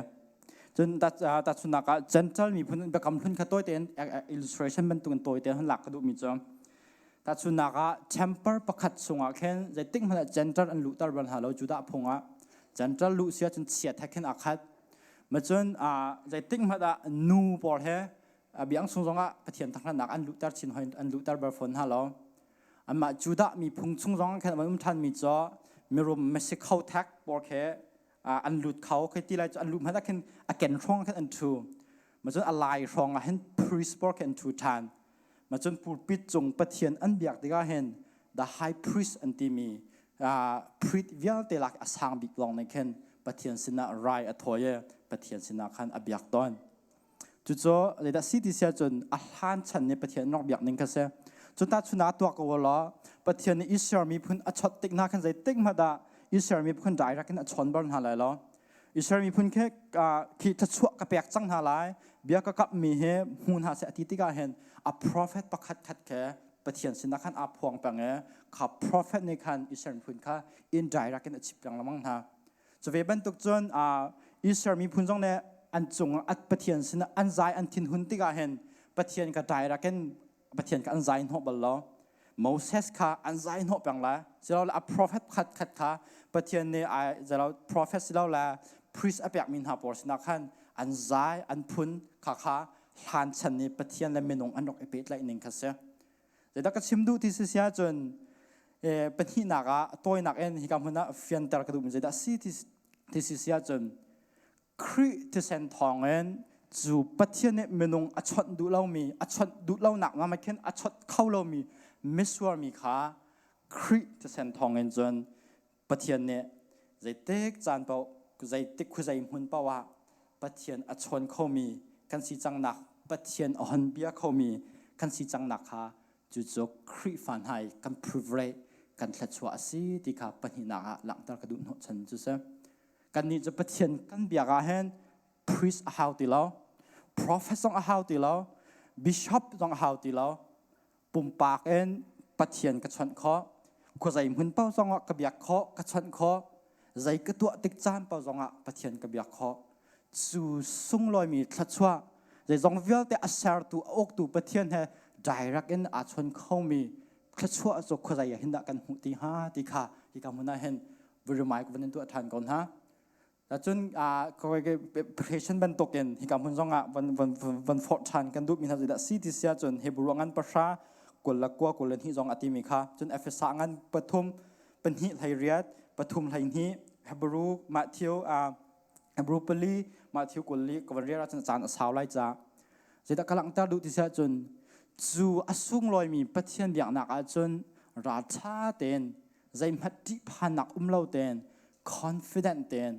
Cun tahchunhnak ah Gentile miphun biakam hlun kha tawi tein illustration bantukin tawi tein hun lak ka duhmi cu tahchunhnak ah temple pakhat chungah khin zeitik hmanh ah Gentile an luhter bal hna lo Judah phung ah Gentile luh si ahcun chiat he khin aa khat. Macun zeitik hmanh ah nu pawl he biang chung zongah Pathian thangṭhatnak an luhter chin hoi an luhter bal fawn hna lo. Anmah Judah miphung chung zong khan an um ṭhanmi cu mirum Mexico thek pawl khi an lut kho khi ti lai cu an luh hmanh ah khin a ken hrawng khin an ṭhu. Macun a lai hrawng ah hin priest pawl khi an ṭhu ṭhan. Macun pulpit cung Pathian an biak tikah hin the high priest an timi priest vialte lak a sang bik lawng nih khin Pathian sinah rai a thawi i Pathian sinah khan a biak tawn. Cucu zeidah si ti si ahcun a hlan chan nih Pathian an rak biak ning kha si. Cun tahchun ah tuah ko law Pathian nih Israel miphun a chawt tik hna khan zeitik hmanh dah Israel miphun direct in a chawn bal hna lai lo. Israel miphun khi khi thluachuah ka pek cang hna lai, bia ka kamhmi hi hmu hna seh a ti tikah hin a prophet pakhat khat khi Pathian sinah khan aa phuang peng i kha prophet nih khan Israel miphun kha indirect in a chimh peng lengmang hna. Cu ve bantuk cun Israel miphun zong nih an cung ah Pathian sinah an zai an thinhun tikah hin Pathian kha direct in Pathian kha an zai hnawh bal lo. Moses kha an zai hnawh peng lai. Silole a prophet khat khat kha Pathian nih ai zalo prophet silole priest a pekmi hna pawl sinah khan an zai an phun kha kha hlan chan nih Pathian le minung an rak i pehtlaih ning kha si. Zeidah ka chim duh ti si si ahcun pahnihnak ah tawinak in hika hmun ah fianter ka duhmi zeidah si ti si si ahcun Khrih thisen thawngin cu Pathian nih minung a chawnh duh lomi a chawnh duh lonak lam ah khin a chawnh kho lomi misual mi kha Khrih thisen thawngin cun Pathian nih zeitik caan paoh zeitik khuazei hmun paoh ah Pathian a chawn khomi kan si cangnak Pathian a hon bia khomi kan si cangnak kha cucu Khrihfa hna i kan privilege kan thluachuah a si ti kha pahnihnak ah langhter ka duh hnawhchan cu si. Kannih cu Pathian kan biak ah hin priest a hau ti lo, prophet zong a hau ti lo, bishop zong a hau ti lo. Pumpak in Pathian ka chawnh khawh. Khuazei hmun paoh zongah ka biak khawh, ka chawnh khawh. Zei ka tuah tik caan paoh zongah Pathian ka biak khawh. Cu sunglawimi thluachuah zeizong vialte a sertu, a uktu Pathian he direct in aa chawn khomi thluachuah cu khuazei ah hin dah kan hmuh ti hnga ti kha hika hmun ah hin vurimai ka van in tuah ṭhan ko hna. Cun preparation bantukin hika hmun zongah van forh ṭhan kan duhmi hna zeidah si ti si ahcun Hebrew ngan 10 21 22 zong a timi kha cun Efesa ngan 3 2 18 3 12 Hebrew Matthew Hebrew 4 Matthew 20 ka van rel ahcun caan a sau lai ca zeidah ka langhter duh ti si ahcun cu a sunglawimi Pathian biaknak ahcun ralṭha tein zeihmanh ṭihphannak um lo tein confident tein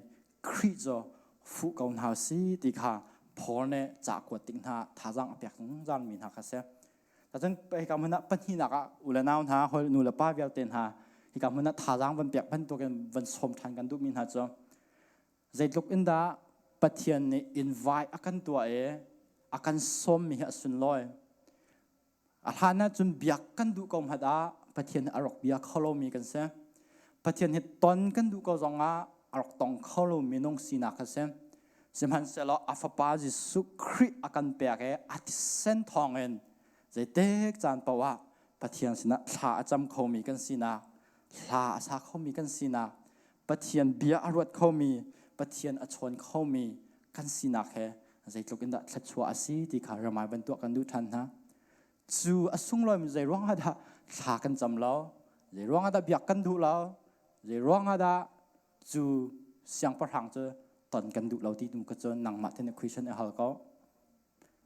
Khrih cu fuh ko hna si ti kha Paul nih ca kuat tik hna thazaang a pek zungzal mi hna kha si. Cun hika hmun ah pahnihnak ah u le nau hna hawi nu le pa vialte hna hika hmun ah thazaang van pek bantukin van sawm ṭhan kan duhmi hna cu zeitluk in dah Pathian nih invite a kan tuah i a kan sawmmi hi a sunlawi. A hlan ahcun biak kan duh ko hmanh ah Pathian hi a rak bia kho lomi kan si. Pathian hi ton kan duh ko zongah a rak tong kho lo minung sinak a si. Sihmanhsehlaw a fapa Jesuh Khrih a kan pek i a thisen thawngin zeitik caan paoh ah Pathian sinah thla a cam khomi kan sinak, hla a sa khomi kan sinak, Pathian bia a ruat khomi, Pathian a chawn khomi kan sinak he zeitluk in dah thluachuah a si ti kha ramai bantuah kan duh ṭhan hna. Cu a sunglawimi zei ruangah dah thla kan cam lo, zei ruangah dah biak kan duh lo, zei ruangah dah cu siangpahrang cu ton kan duh lo ti tu ka cun nangmah ten question i hal ko.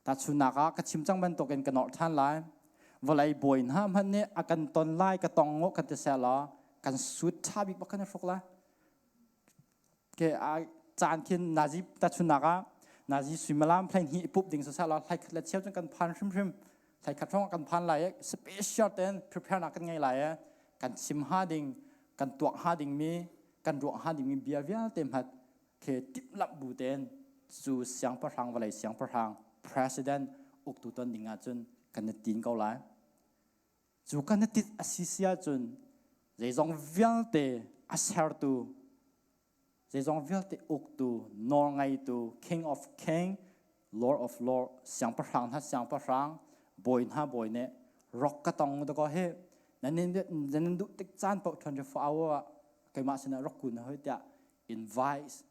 Tahchunhnak ah ka chim cang bantukin ka nolh ṭhan lai. Vawlei bawi hna hmanh nih a kan ton lai ka tong ngawh kan ti seh law kan suit ṭha bik bak kan i hruk lai. Ke a caan khin nazi tahchunhnak ah nazi suimilam 12 i pup ding siseh law hlai khat le cheu cun kan phan hrimhrim. Hlai khat hrawng kan phan lai i special ten prepare nak kan ngei lai i kan chim ha ding, kan tuak ha dingmi, kan ruah ha dingmi bia vialte hmat khi timhlamh bu tein cu siangpahrang vawlei siangpahrang president uktu ton ding ahcun kan i tin ko lai. Cu kan i tit a si si ahcun zeizong vialte a sertu, zeizong vialte uktu, nawlngeitu, king of king, lord of lord, siangpahrang hna siangpahrang, bawi hna bawi nih rok ka tong dakaw hi nan nan duh tik caan paoh 24 hour ah keimah sinah rak kun hoi tiah invite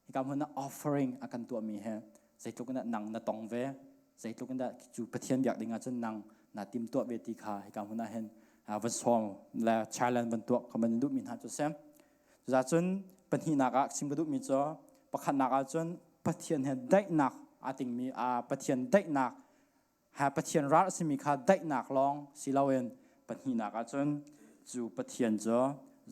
hika hmun ah offering a kan tuahmi he zeitluk in dah nang na tong ve, zeitluk in dah cu Pathian biak ding ahcun nang na tim tuah ve ti kha hika hmun ah hin van sawm le challenge van tuah ka van duhmi hna cu si. Cuzacun pahnihnak ah chim ka duhmi cu pakhatnak ahcun Pathian he daihnak aa tingmi Pathian daihnak ha Pathian ral a simi kha daihnak lawng si loin pahnihnak ahcun cu Pathian cu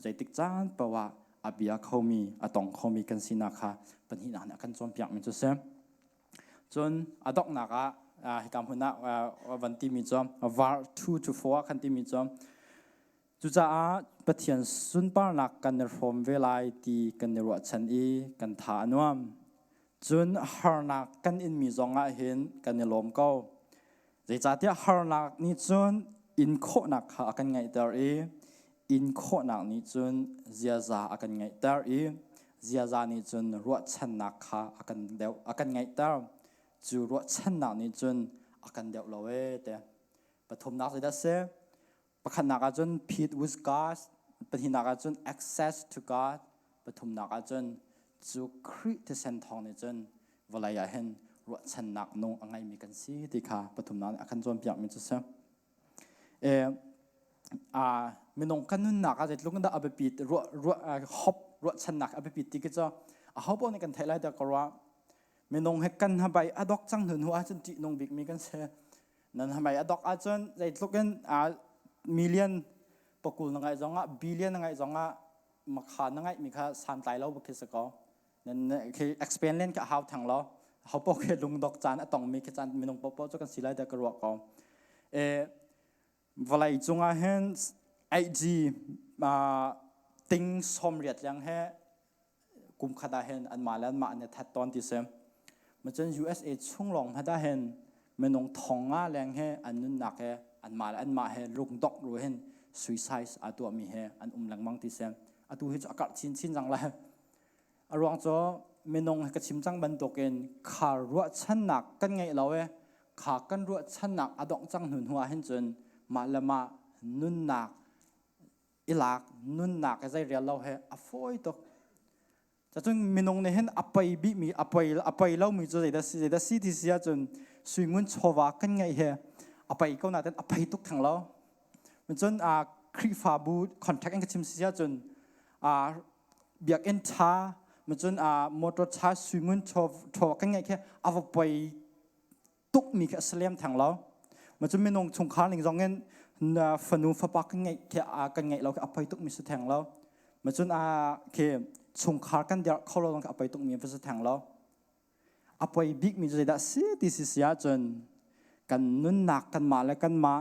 zeitik caan paoh ah a bia khomi a tong khomi kan sinak kha pahnihnak nih a kan cawnpiakmi cu si. Cun a donghnak ah hika hmun ah van timi cu var 2 to 4 kan timi cu cucaah Pathian sunparnak kan i hrawm ve lai ti kan i ruahchan i kan tha a nuam. Cun harnak kan inmi zongah hin kan i lawm ko. Zeicahtiah harnak nih cun in khawhnak kha a kan ngeihter i in khawhnak nih cun ziaza a kan ngeihter i ziaza nih cun ruahchannak kha a kan deuh a kan ngeihter. Cu ruahchannak nih cun a kan deuh lo ee te. Pathumnak zeidah a si? Pakhatnak ahcun peace with God, pahnihnak ahcun access to God, pathumnak ahcun cu Khrih thisen thawng nih cun vawlei ah hin ruahchannak nung a ngeimi kan si ti kha pathumnak nih a kan cawnpiakmi cu si. E, a minung kan nunnak ah zeitluk in dah a biapit ruah ruah hope ruahchannak a biapit ti khi cu a ho paoh nih kan theih lai tiah ka ruah. Minung he kan habai a dok cang hnu hnu ahcun ṭihnung bikmi kan si. Nan hamai a dok ahcun zeitluk in million pakul na ngaih zongah billion na ngaih zongah makha na ngaihmi kha santlai lo bak khi si ko. Nan khi explain len khi a hau thang lo. Ho paoh khi lungdok caan a tongmi khi caan minung paohpaoh cu kan si lai tiah ka ruah ko. E, vawlei cungah hin 8G ting 80 leng he kum khat ah hin anmah le anmah an i that tawn ti si. Macun USA chung lawng hmanh ah hin minung 5,000 leng he an nunnak he anmah le anmah he lungdongh ru hin suicide aa tuahmi he an um lengmang ti si. Atu hi cu a karh chinchin cang lai. A ruang cu minung ka chim cang bantukin kha ruahchannak kan ngeih lo i kha kan ruahchannak a dongh cang hnu hnu ah hin cun mah le mah nunnak i lak nunnak i zei rial lo he a fawi tuk. Cacun minung nih hin a pei bikmi a pei a pei lomi cu zeidah si zeidah si ti si ahcun suingun chawva kan ngeih he a pei ko nain a pei tuk theng lo. Cun Khrihfabu contact in ka chim si ahcun biakinn ṭha cun motor ṭha suingun chawva kan ngeih khi a va pei tukmi khi a si lem theng lo. Macun minung chungkhar ning zong in fanu fapa kan ngeih khi kan ngeih lo khi a poi tukmi si theng lo. Macun a khi chungkhar kan dirh kho lo zong khi a poi tukmi va si theng lo. A poi bikmi cu zeidah si ti si si ahcun kan nunnak kanmah le kanmah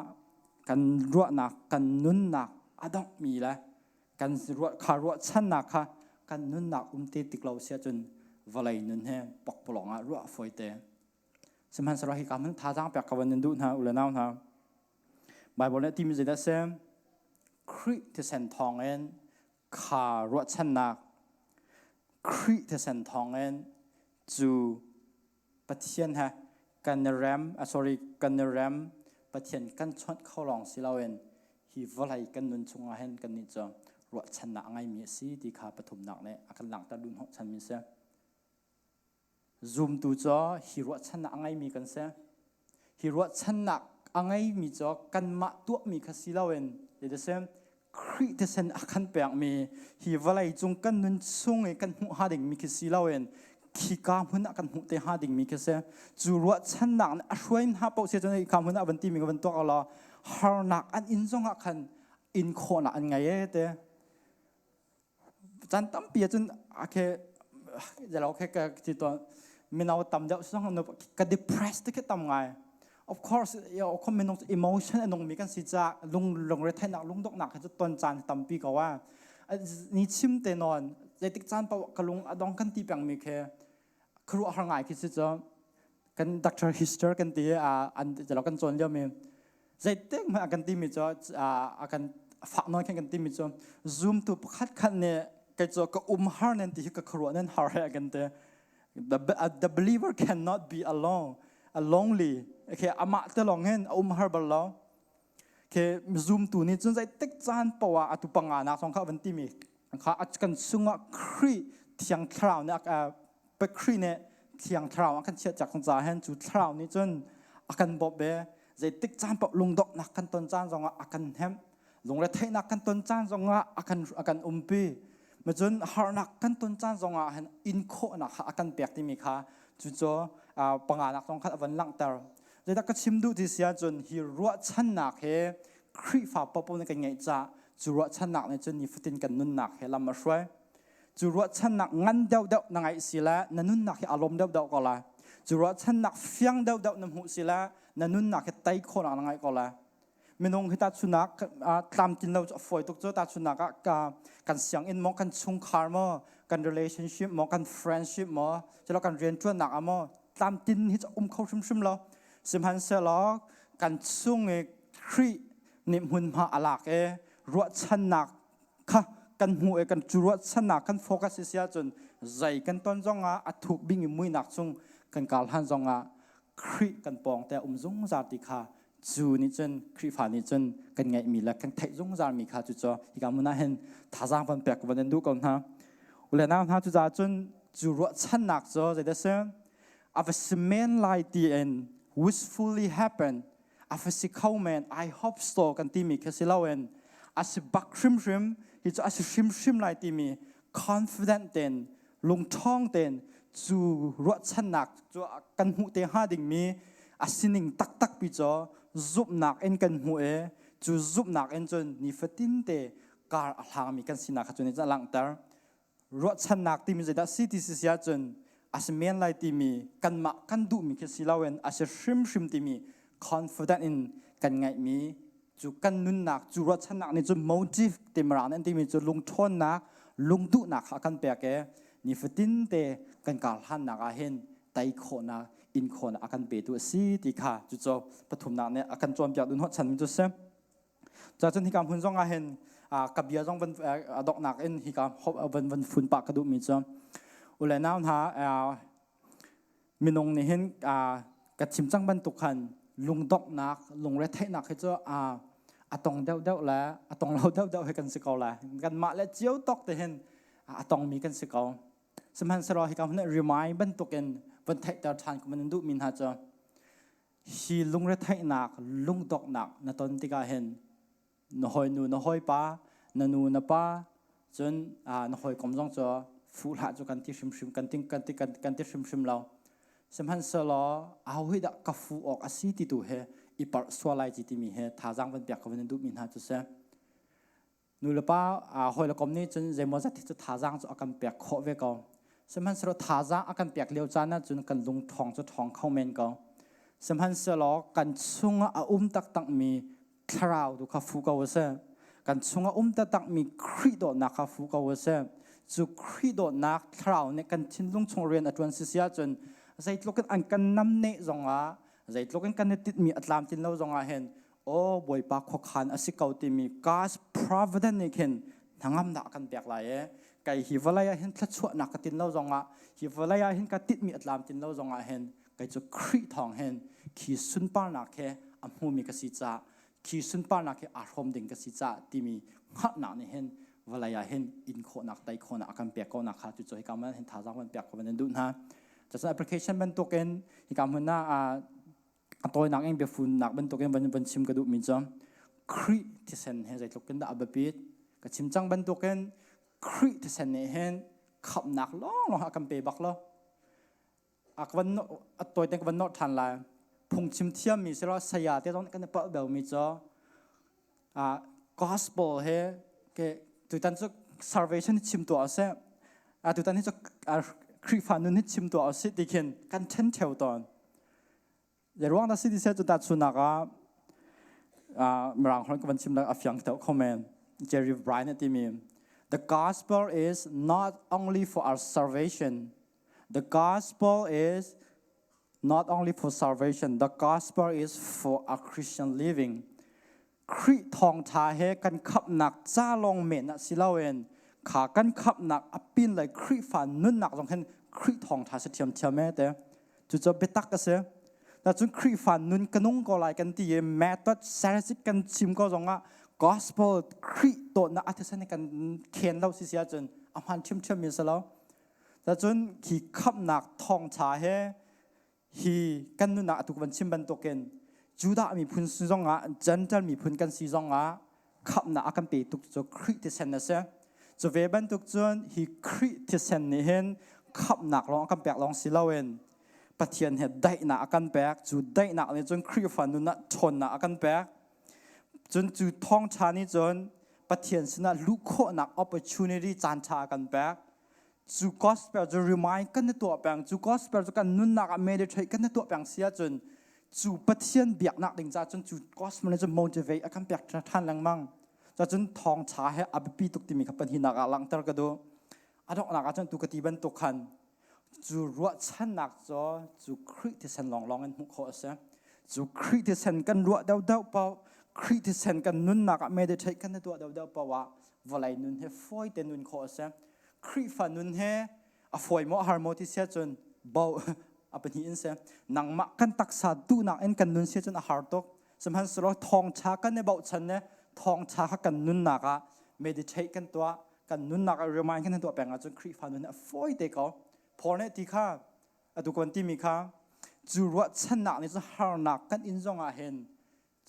kan ruahnak kan nunnak a donghmi le kan ruah kha ruahchannak kha kan nunnak um te tik lo si ahcun vawlei nun he pakpalawng ah ruah fawi te. Sihmanhsehlaw hika hmun thazaang pek ka van in duh hna u le nau hna. Bible nih a timi zeidah a si? Khrih thisen thawngin kha ruahchannak Khrih thisen thawngin cu Pathian he kan i rem, sorry, kan i rem. Pathian kan chawnh kho lawng si loin hi vawlei kan nun chungah hin kannih cu ruahchannak a ngeimi a si ti kha pathumnak nih a kan langhter duh hnawhchanmi a si. Zumtu cu hi ruahchannak a ngeimi kan si. Hi ruahchannak a ngeimi cu kanmah tuahmi kha si loin Khrih thisen a kan pekmi hi vawlei cung kan nun chung i kan hmuh hnga dingmi khi si loin khika hmun ah kan hmuh te hnga dingmi khi si. Cu ruahchannak nih a hruai hna paoh si cun hika hmun ah van timi ka van tuak law harnak an inn zongah khan in khawhnak an ngei e te. Caan tampi ahcun akhe zelo khe ka ti tawn mino tam deuh zong ka depressed te khi tam ngai. Of course, yo minung emotion a nungmi kan si caah lung lungretheihnak lungdonghnak hi cu ton caan tampi ko a. Ni chim te nawn zeitik caan paoh ka lung a dong kan ti pengmi khi khuaruahhar ngai khi si cu kan Dr. Hister kan ti an zelo kan cawn liomi zeitik hmanh a kan timi cu a kan fak nawn khan kan timi cu zoom tu pakhat khat nih kei cu ka um har nen ti hi ka khuaruah nen har he a kan ti. The believer cannot be alone, a lonely. Okay, amah te lawng hin a um har bal lo. Okay, zumtu nih cun zeitik caan poah atu panga nak zong kha van timi kha kan sungah Khrih Thiang Thlarau nih pe Khrih nih Thiang Thlarau a kan chiah cak caah hin cu Thlarau nih cun a kan bawmh ve. Zeitik caan paoh lungdonghnak kan ton caan zongah a kan hnemh. Lungretheihnak kan ton caan zongah a kan umpi. Macun harnak kan ton caan zongah hin in khawhnak kha a kan pek timi kha cucu panganak zong kha a van langhter. Zeidah ka chim duh ti si ahcun hi ruahchannak he Khrihfa popo nih kan ngeih caah cu ruahchannak nih cun nifatin kan nunnak he lam a hruai. Cu ruahchannak ngan deuhdeuh na ngeih si le na nunnak hi a lawm deuhdeuh ko lai. Cu ruahchannak fiang deuhdeuh na hmuh si le na nunnak hi tei khawhnak na ngeih ko lai. Minung hi tahchunnak tlamtlin lo cu a fawi tuk cu. Tahchunnak ah kan sianginn maw, kan chungkhar maw, kan relationship maw, kan friendship maw, cilo kan rianṭuannak ah maw tlamtlin hi cu um kho hrimhrim lo. Sihmanhsehlaw kan chung i Khrih nih hmunhma a lak i ruahchannak kha kan hmuh i kan cu ruahchannak kan focus si ahcun zei kan ton zongah a thuk bing i muihnak chung kan kal hlan zongah Khrih kan pawng te um zungzal ti kha cu nih cun Khrihfa nih cun kan ngeihmi le kan theih zungzalmi kha cucu hika hmun ah hin thazaang van pek van in duh ko hna. Ule nau hna cucaah cun cu ruahchannak cu zeidah si a va si men lai tiin wishfully happen a va si kho men I hope so kan timi khi si loin a si bak hrimhrim hi cu a si hrimhrim lai timi confident ten lungṭhawng tein cu ruahchannak cu kan hmuh te hnga dingmi a sining taktak pi cu zumhnak in kan hmuh i cu zumhnak in cun nifatin te kar a hlangmi kan sinak kha cu nih cun a langhter. Ruahchannak timi zeidah si ti si si ahcun a si men lai timi kanmah kan duhmi khi si loin a si hrimhrim timi confident in kan ngeihmi cu kan nunnak cu ruahchannak nih cun motive ti mirang nih an timi cu lungṭhawnnak lungduhnak kha a kan pek i nifatin te kan karhlannak ah hin tei khawhnak in khawhnak a kan petu a si ti kha cucu pathumnak nih a kan cawnpiak duh hnawhchanmi cu si. Cun hika hmun zong ah hin ka bia zong van a donghnak in hika van van fun pah ka duhmi cu u le nau hna minung nih hin ka chim cang bantuk khan lungdonghnak lungretheihnak hi cu a tong deuhdeuh le a tong lo deuhdeuh hi kan si ko lai. Kanmah le cio tawk te hin a tongmi kan si ko. Sihmanhsehlaw hika hmun remind bantukin van theihter ṭhan ka van in duhmi hna cu hi lungretheihnak lungdonghnak na ton tikah hin na hawinu na hawipa na nu na pa cun na hawikom zong cu fuh hlah cu kan ti hrimhrim kan ti kan ti kan ti hrimhrim lo. Sihmanhsehlaw aho hi dah ka fuh awk a si ti tu he i parh sual lai ci timi he thazaang van pek ka van in duhmi hna cu si. Nu le pa hawi le kom nih cun zeimawzat hi cu thazaang cu a kan pek khawh ve ko. Sihmanhsehlaw thazaang a kan pek lio caan ah cun kan lung ṭhawng cu ṭhawng kho men ko. Sihmanhsehlaw kan chungah a um taktakmi thlarau tu kha fu ko a si. Kan chungah um taktakmi Khrih dawtnak kha fu ko a si. Cu Khrih dawtnak thlarau nih kan thinlung chung rian a ṭuan sisi ahcun zeitluk in an kan namneh zongah zeitluk in kan i titmi a tlamtlin lo zongah hin aw Bawipa khuakhan a si ko timi God's providence nih khin hnangamnak a kan pek lai i kei hi vawlei ah hin thluachuahnak ka tin lo zongah hi vawlei ah hin ka titmi a tlamtlin lo zongah hin kei cu Khrih thawng hin khi sunparnak he a hmumi ka si caah khi sunparnak hi aa hrawm ding ka si caah timi hngalhnak nih hin vawlei ah hin in khawhnak tei khawhnak a kan pek ko nak kha cucu hika man hin thazaang van pek ko van in duh hna. Cucu application bantukin hika hmun ah a tawinak in biafunnak bantukin van van chim ka duhmi cu Khrih thisen he zeitluk in dah a biapit ka chim cang bantukin Khrih thisen nih hin khamhnak lawnglawng a kan pe bak lo. A ka van a tawi te ka van nawr ṭhan lai. Phungchim thiammi si lo saya te zong kan i palh beumi cu gospel he ke tutan cu salvation hi chim tuah seh. Tutan hi cu Khrihfa nun hi chim tuah usih ti khin kan ṭhen ṭheo tawn. Ruang dah si ti seh cu tahchunhnak ah Mirang holh ka van chim a fiang deuh kho men. Jerry Bryant a timi The gospel is not only for our salvation. The gospel is not only for salvation. The gospel is for our Christian living. Khrih thawngṭha he kan khamhnak ca lawng men ah si loin kha kan khamhnak a pin le Khrihfa nunnak zong hin Khrih thawngṭha si ṭhiamṭhiam e te. Cucu biatak a si. Cun Khrihfa nun ka nung ko lai kan ti i method strategic kan chim ko zongah gospel Khrih tawhnak a thisen kan khen lo si si ahcun a hmaan ṭhiamṭhiam mi a si lo. Cun khi khamhnak thawngṭha he Hi kan nunah atu van chim bantukin Judah miphun si zongah Gentile miphun kan si zongah khamhnak a kan pe tuk cu Khrih thisen a si. Cu ve bantuk cun hi Khrih thisen nih hin khamhnak lawng a kan pek lawng si loin Pathian he daihnak a kan pek. Cu daihnak nih cun Khrihfa nun ah ṭhawnnak a kan pek. Cun cu thawngṭha nih cun Pathian sinah luh khawhnak opportunity caanṭha a kan pek. Cu gospel cu remind kan i tuah peng, cu gospel cu kan nunnak ah meditate kan i tuah peng si ahcun cu Pathian biaknak ding caah cun cu gospel nih cun motivate a kan pek ṭhan lengmang. Cun thawngṭha he a biapi tuk timi kha pahnihnak ah langhter ka duh. A donghnak ah cun tu ka ti bantuk khan cu ruahchannak cu cu Khrih thisen lawnglawng in hmuh khawh a si. Cu Khrih thisen kan ruah deuhdeuh paoh, Khrih thisen kan nunnak ah meditate kan i tuah deuhdeuh paoh ah vawlei nun hi fawi te nun khawh a si. Khrihfa nun he a fawi maw a har maw ti sia cun bo a pahnih in si. Nangmah kan taksa duhnak in kan nun sia cun a har tuk. Sihmanhsehlaw thawngṭha kan i bochan le thawngṭha kha kan nunnak ah meditate kan tuah, kan nunnak ah remind kan tuah peng ahcun Khrihfa nun hi a fawi te ko. Paul nih ti kha atu kan timi kha cu ruahchannak nih cun harnak kan in zong ah hin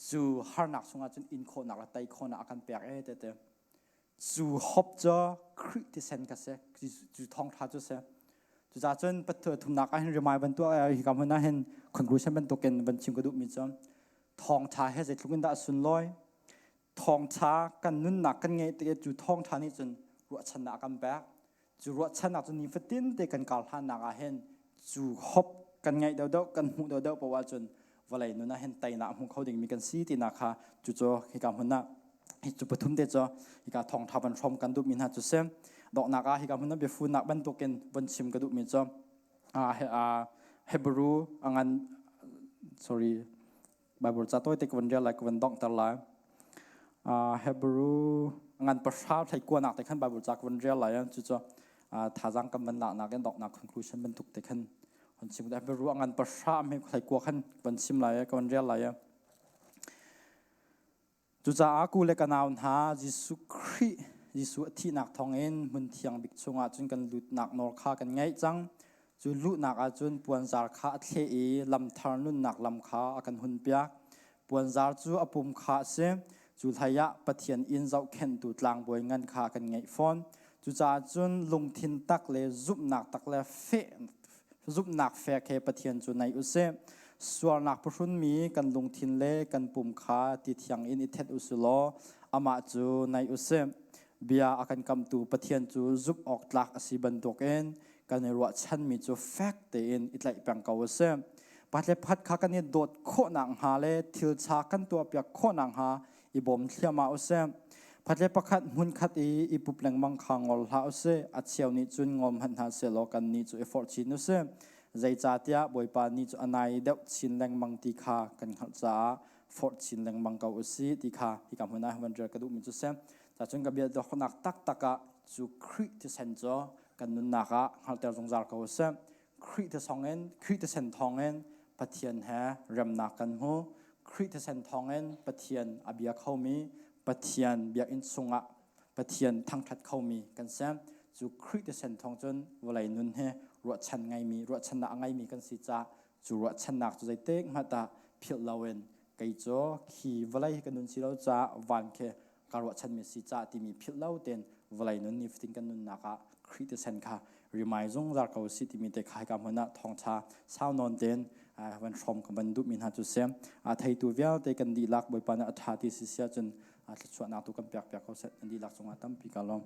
cu harnak chungah cun in khawhnak le tei khawhnak a kan pek e te te. Cu hop cu Khrih thisen ka si, cu thawngṭha cu si. Cucaah cun pathumnak ah hin rimai bantuk hika hmun ah hin conclusion bantukin van chim ka duhmi cu thawngṭha he zeitluk in dah a sunlawi. Thawngṭha kan nunnak kan ngeih tik cu thawngṭha nih cun ruahchannak a kan pek. Cu ruahchannak cu nifatin te kan kar hlannak ah hin cu hop kan ngeih deuhdeuh kan hmuh deuhdeuh paoh ahcun vawlei nun ah hin teinak a hmu kho dingmi kan si tinak kha cucu hika hmun ah hi cu pathum te cu hika thawngṭha van hrawm kan duhmi hna cu si. Donghnak ah hika hmun ah biafunnak bantukin von chim ka duhmi cu Hebrew a ngan sorry Bible ca tawi te ka van rel lai ka van donghter lai. Hebrew ngan pahra thlei kuanak te khan Bible ca ka van rel lai cucu thazaang kan van laknak in donghnak conclusion bantuk te khan hon chim. Hebrew ngan pahra me thlei kua khan van chim lai ka van rel lai. Cucaah ku le ka nau hna Jesuh Khrih Jesuh a thihnak thawngin hmun thiang bik chungah cun kan lutnak nawl kha kan ngeih cang. Cu luhnak ah cun puanzar kha a thleh i lamthar nunnak lam kha a kan hunpiak. Puanzar cu a pum kha a si. Cu hlei ah Pathian inn zohkhenhtu tlangbawi ngan kha kan ngeih fawn. Cucaah cun lungthin tak le zumhnak tak le feh Zumhnak fek he Pathian cu naih u sih. Sualnak phuhrunmi kan lungthin le kan pum kha ti thiang in i thet u sih law amah cu naih u sih. Bia a kan kamtu Pathian cu zumh awk tlak a si bantukin kan i ruahchanmi cu fek tein i tlaih peng ko u sih. Pakhat le pakhat kha kan i dawt khawh nakhnga le thil ṭha kan tuahpiak khawh nakhnga i bawm thliahmah u sih. Pakhat le pakhat hmunkhat i i pup lengmang kha ngol hlah u sih. A cheu nih cun ngol hmanh hna sehlaw kannih cu i forh chin u sih. Zeicahtiah Bawipa ni cu a nai deuh chin lengmang ti kha kan hngalh caah forh chin lengmang ko u sih ti kha hika hmun ah van rel ka duhmi cu si. Cacun ka bia dohnak taktak ah cu Khrih thisen cu kan nunnak ah hngalhter zungzal ko u sih. Khrih thisen thawngin Pathian he remnak kan hmu. Khrih thisen thawngin Pathian a bia khomi, Pathian biakinn chungah Pathian thangṭhat khomi kan si. Cu Khrih thisen thawng cun vawlei nun hi ruahchan ngeimi, ruahchannak a ngeimi kan si caah cu ruahchannak cu zeitik hmanh ah philh loin kei cu khi vawlei hi ka nun si lo caah van khi ka ruahchanmi si caah timi philh lo tein vawlei nun nifatin kan nunnak ah Khrih thisen kha rimai zungzal ko si timi te kha hika hmun ah thawngṭha sau nawn tein van hrawm ka van duhmi hna cu si. A theitu vialte kan dihlak Bawipa nih a ṭha ti si si ahcun thluachuahnak tu kan pek piak ko seh. Nan dihlak cungah tampi ka lawm.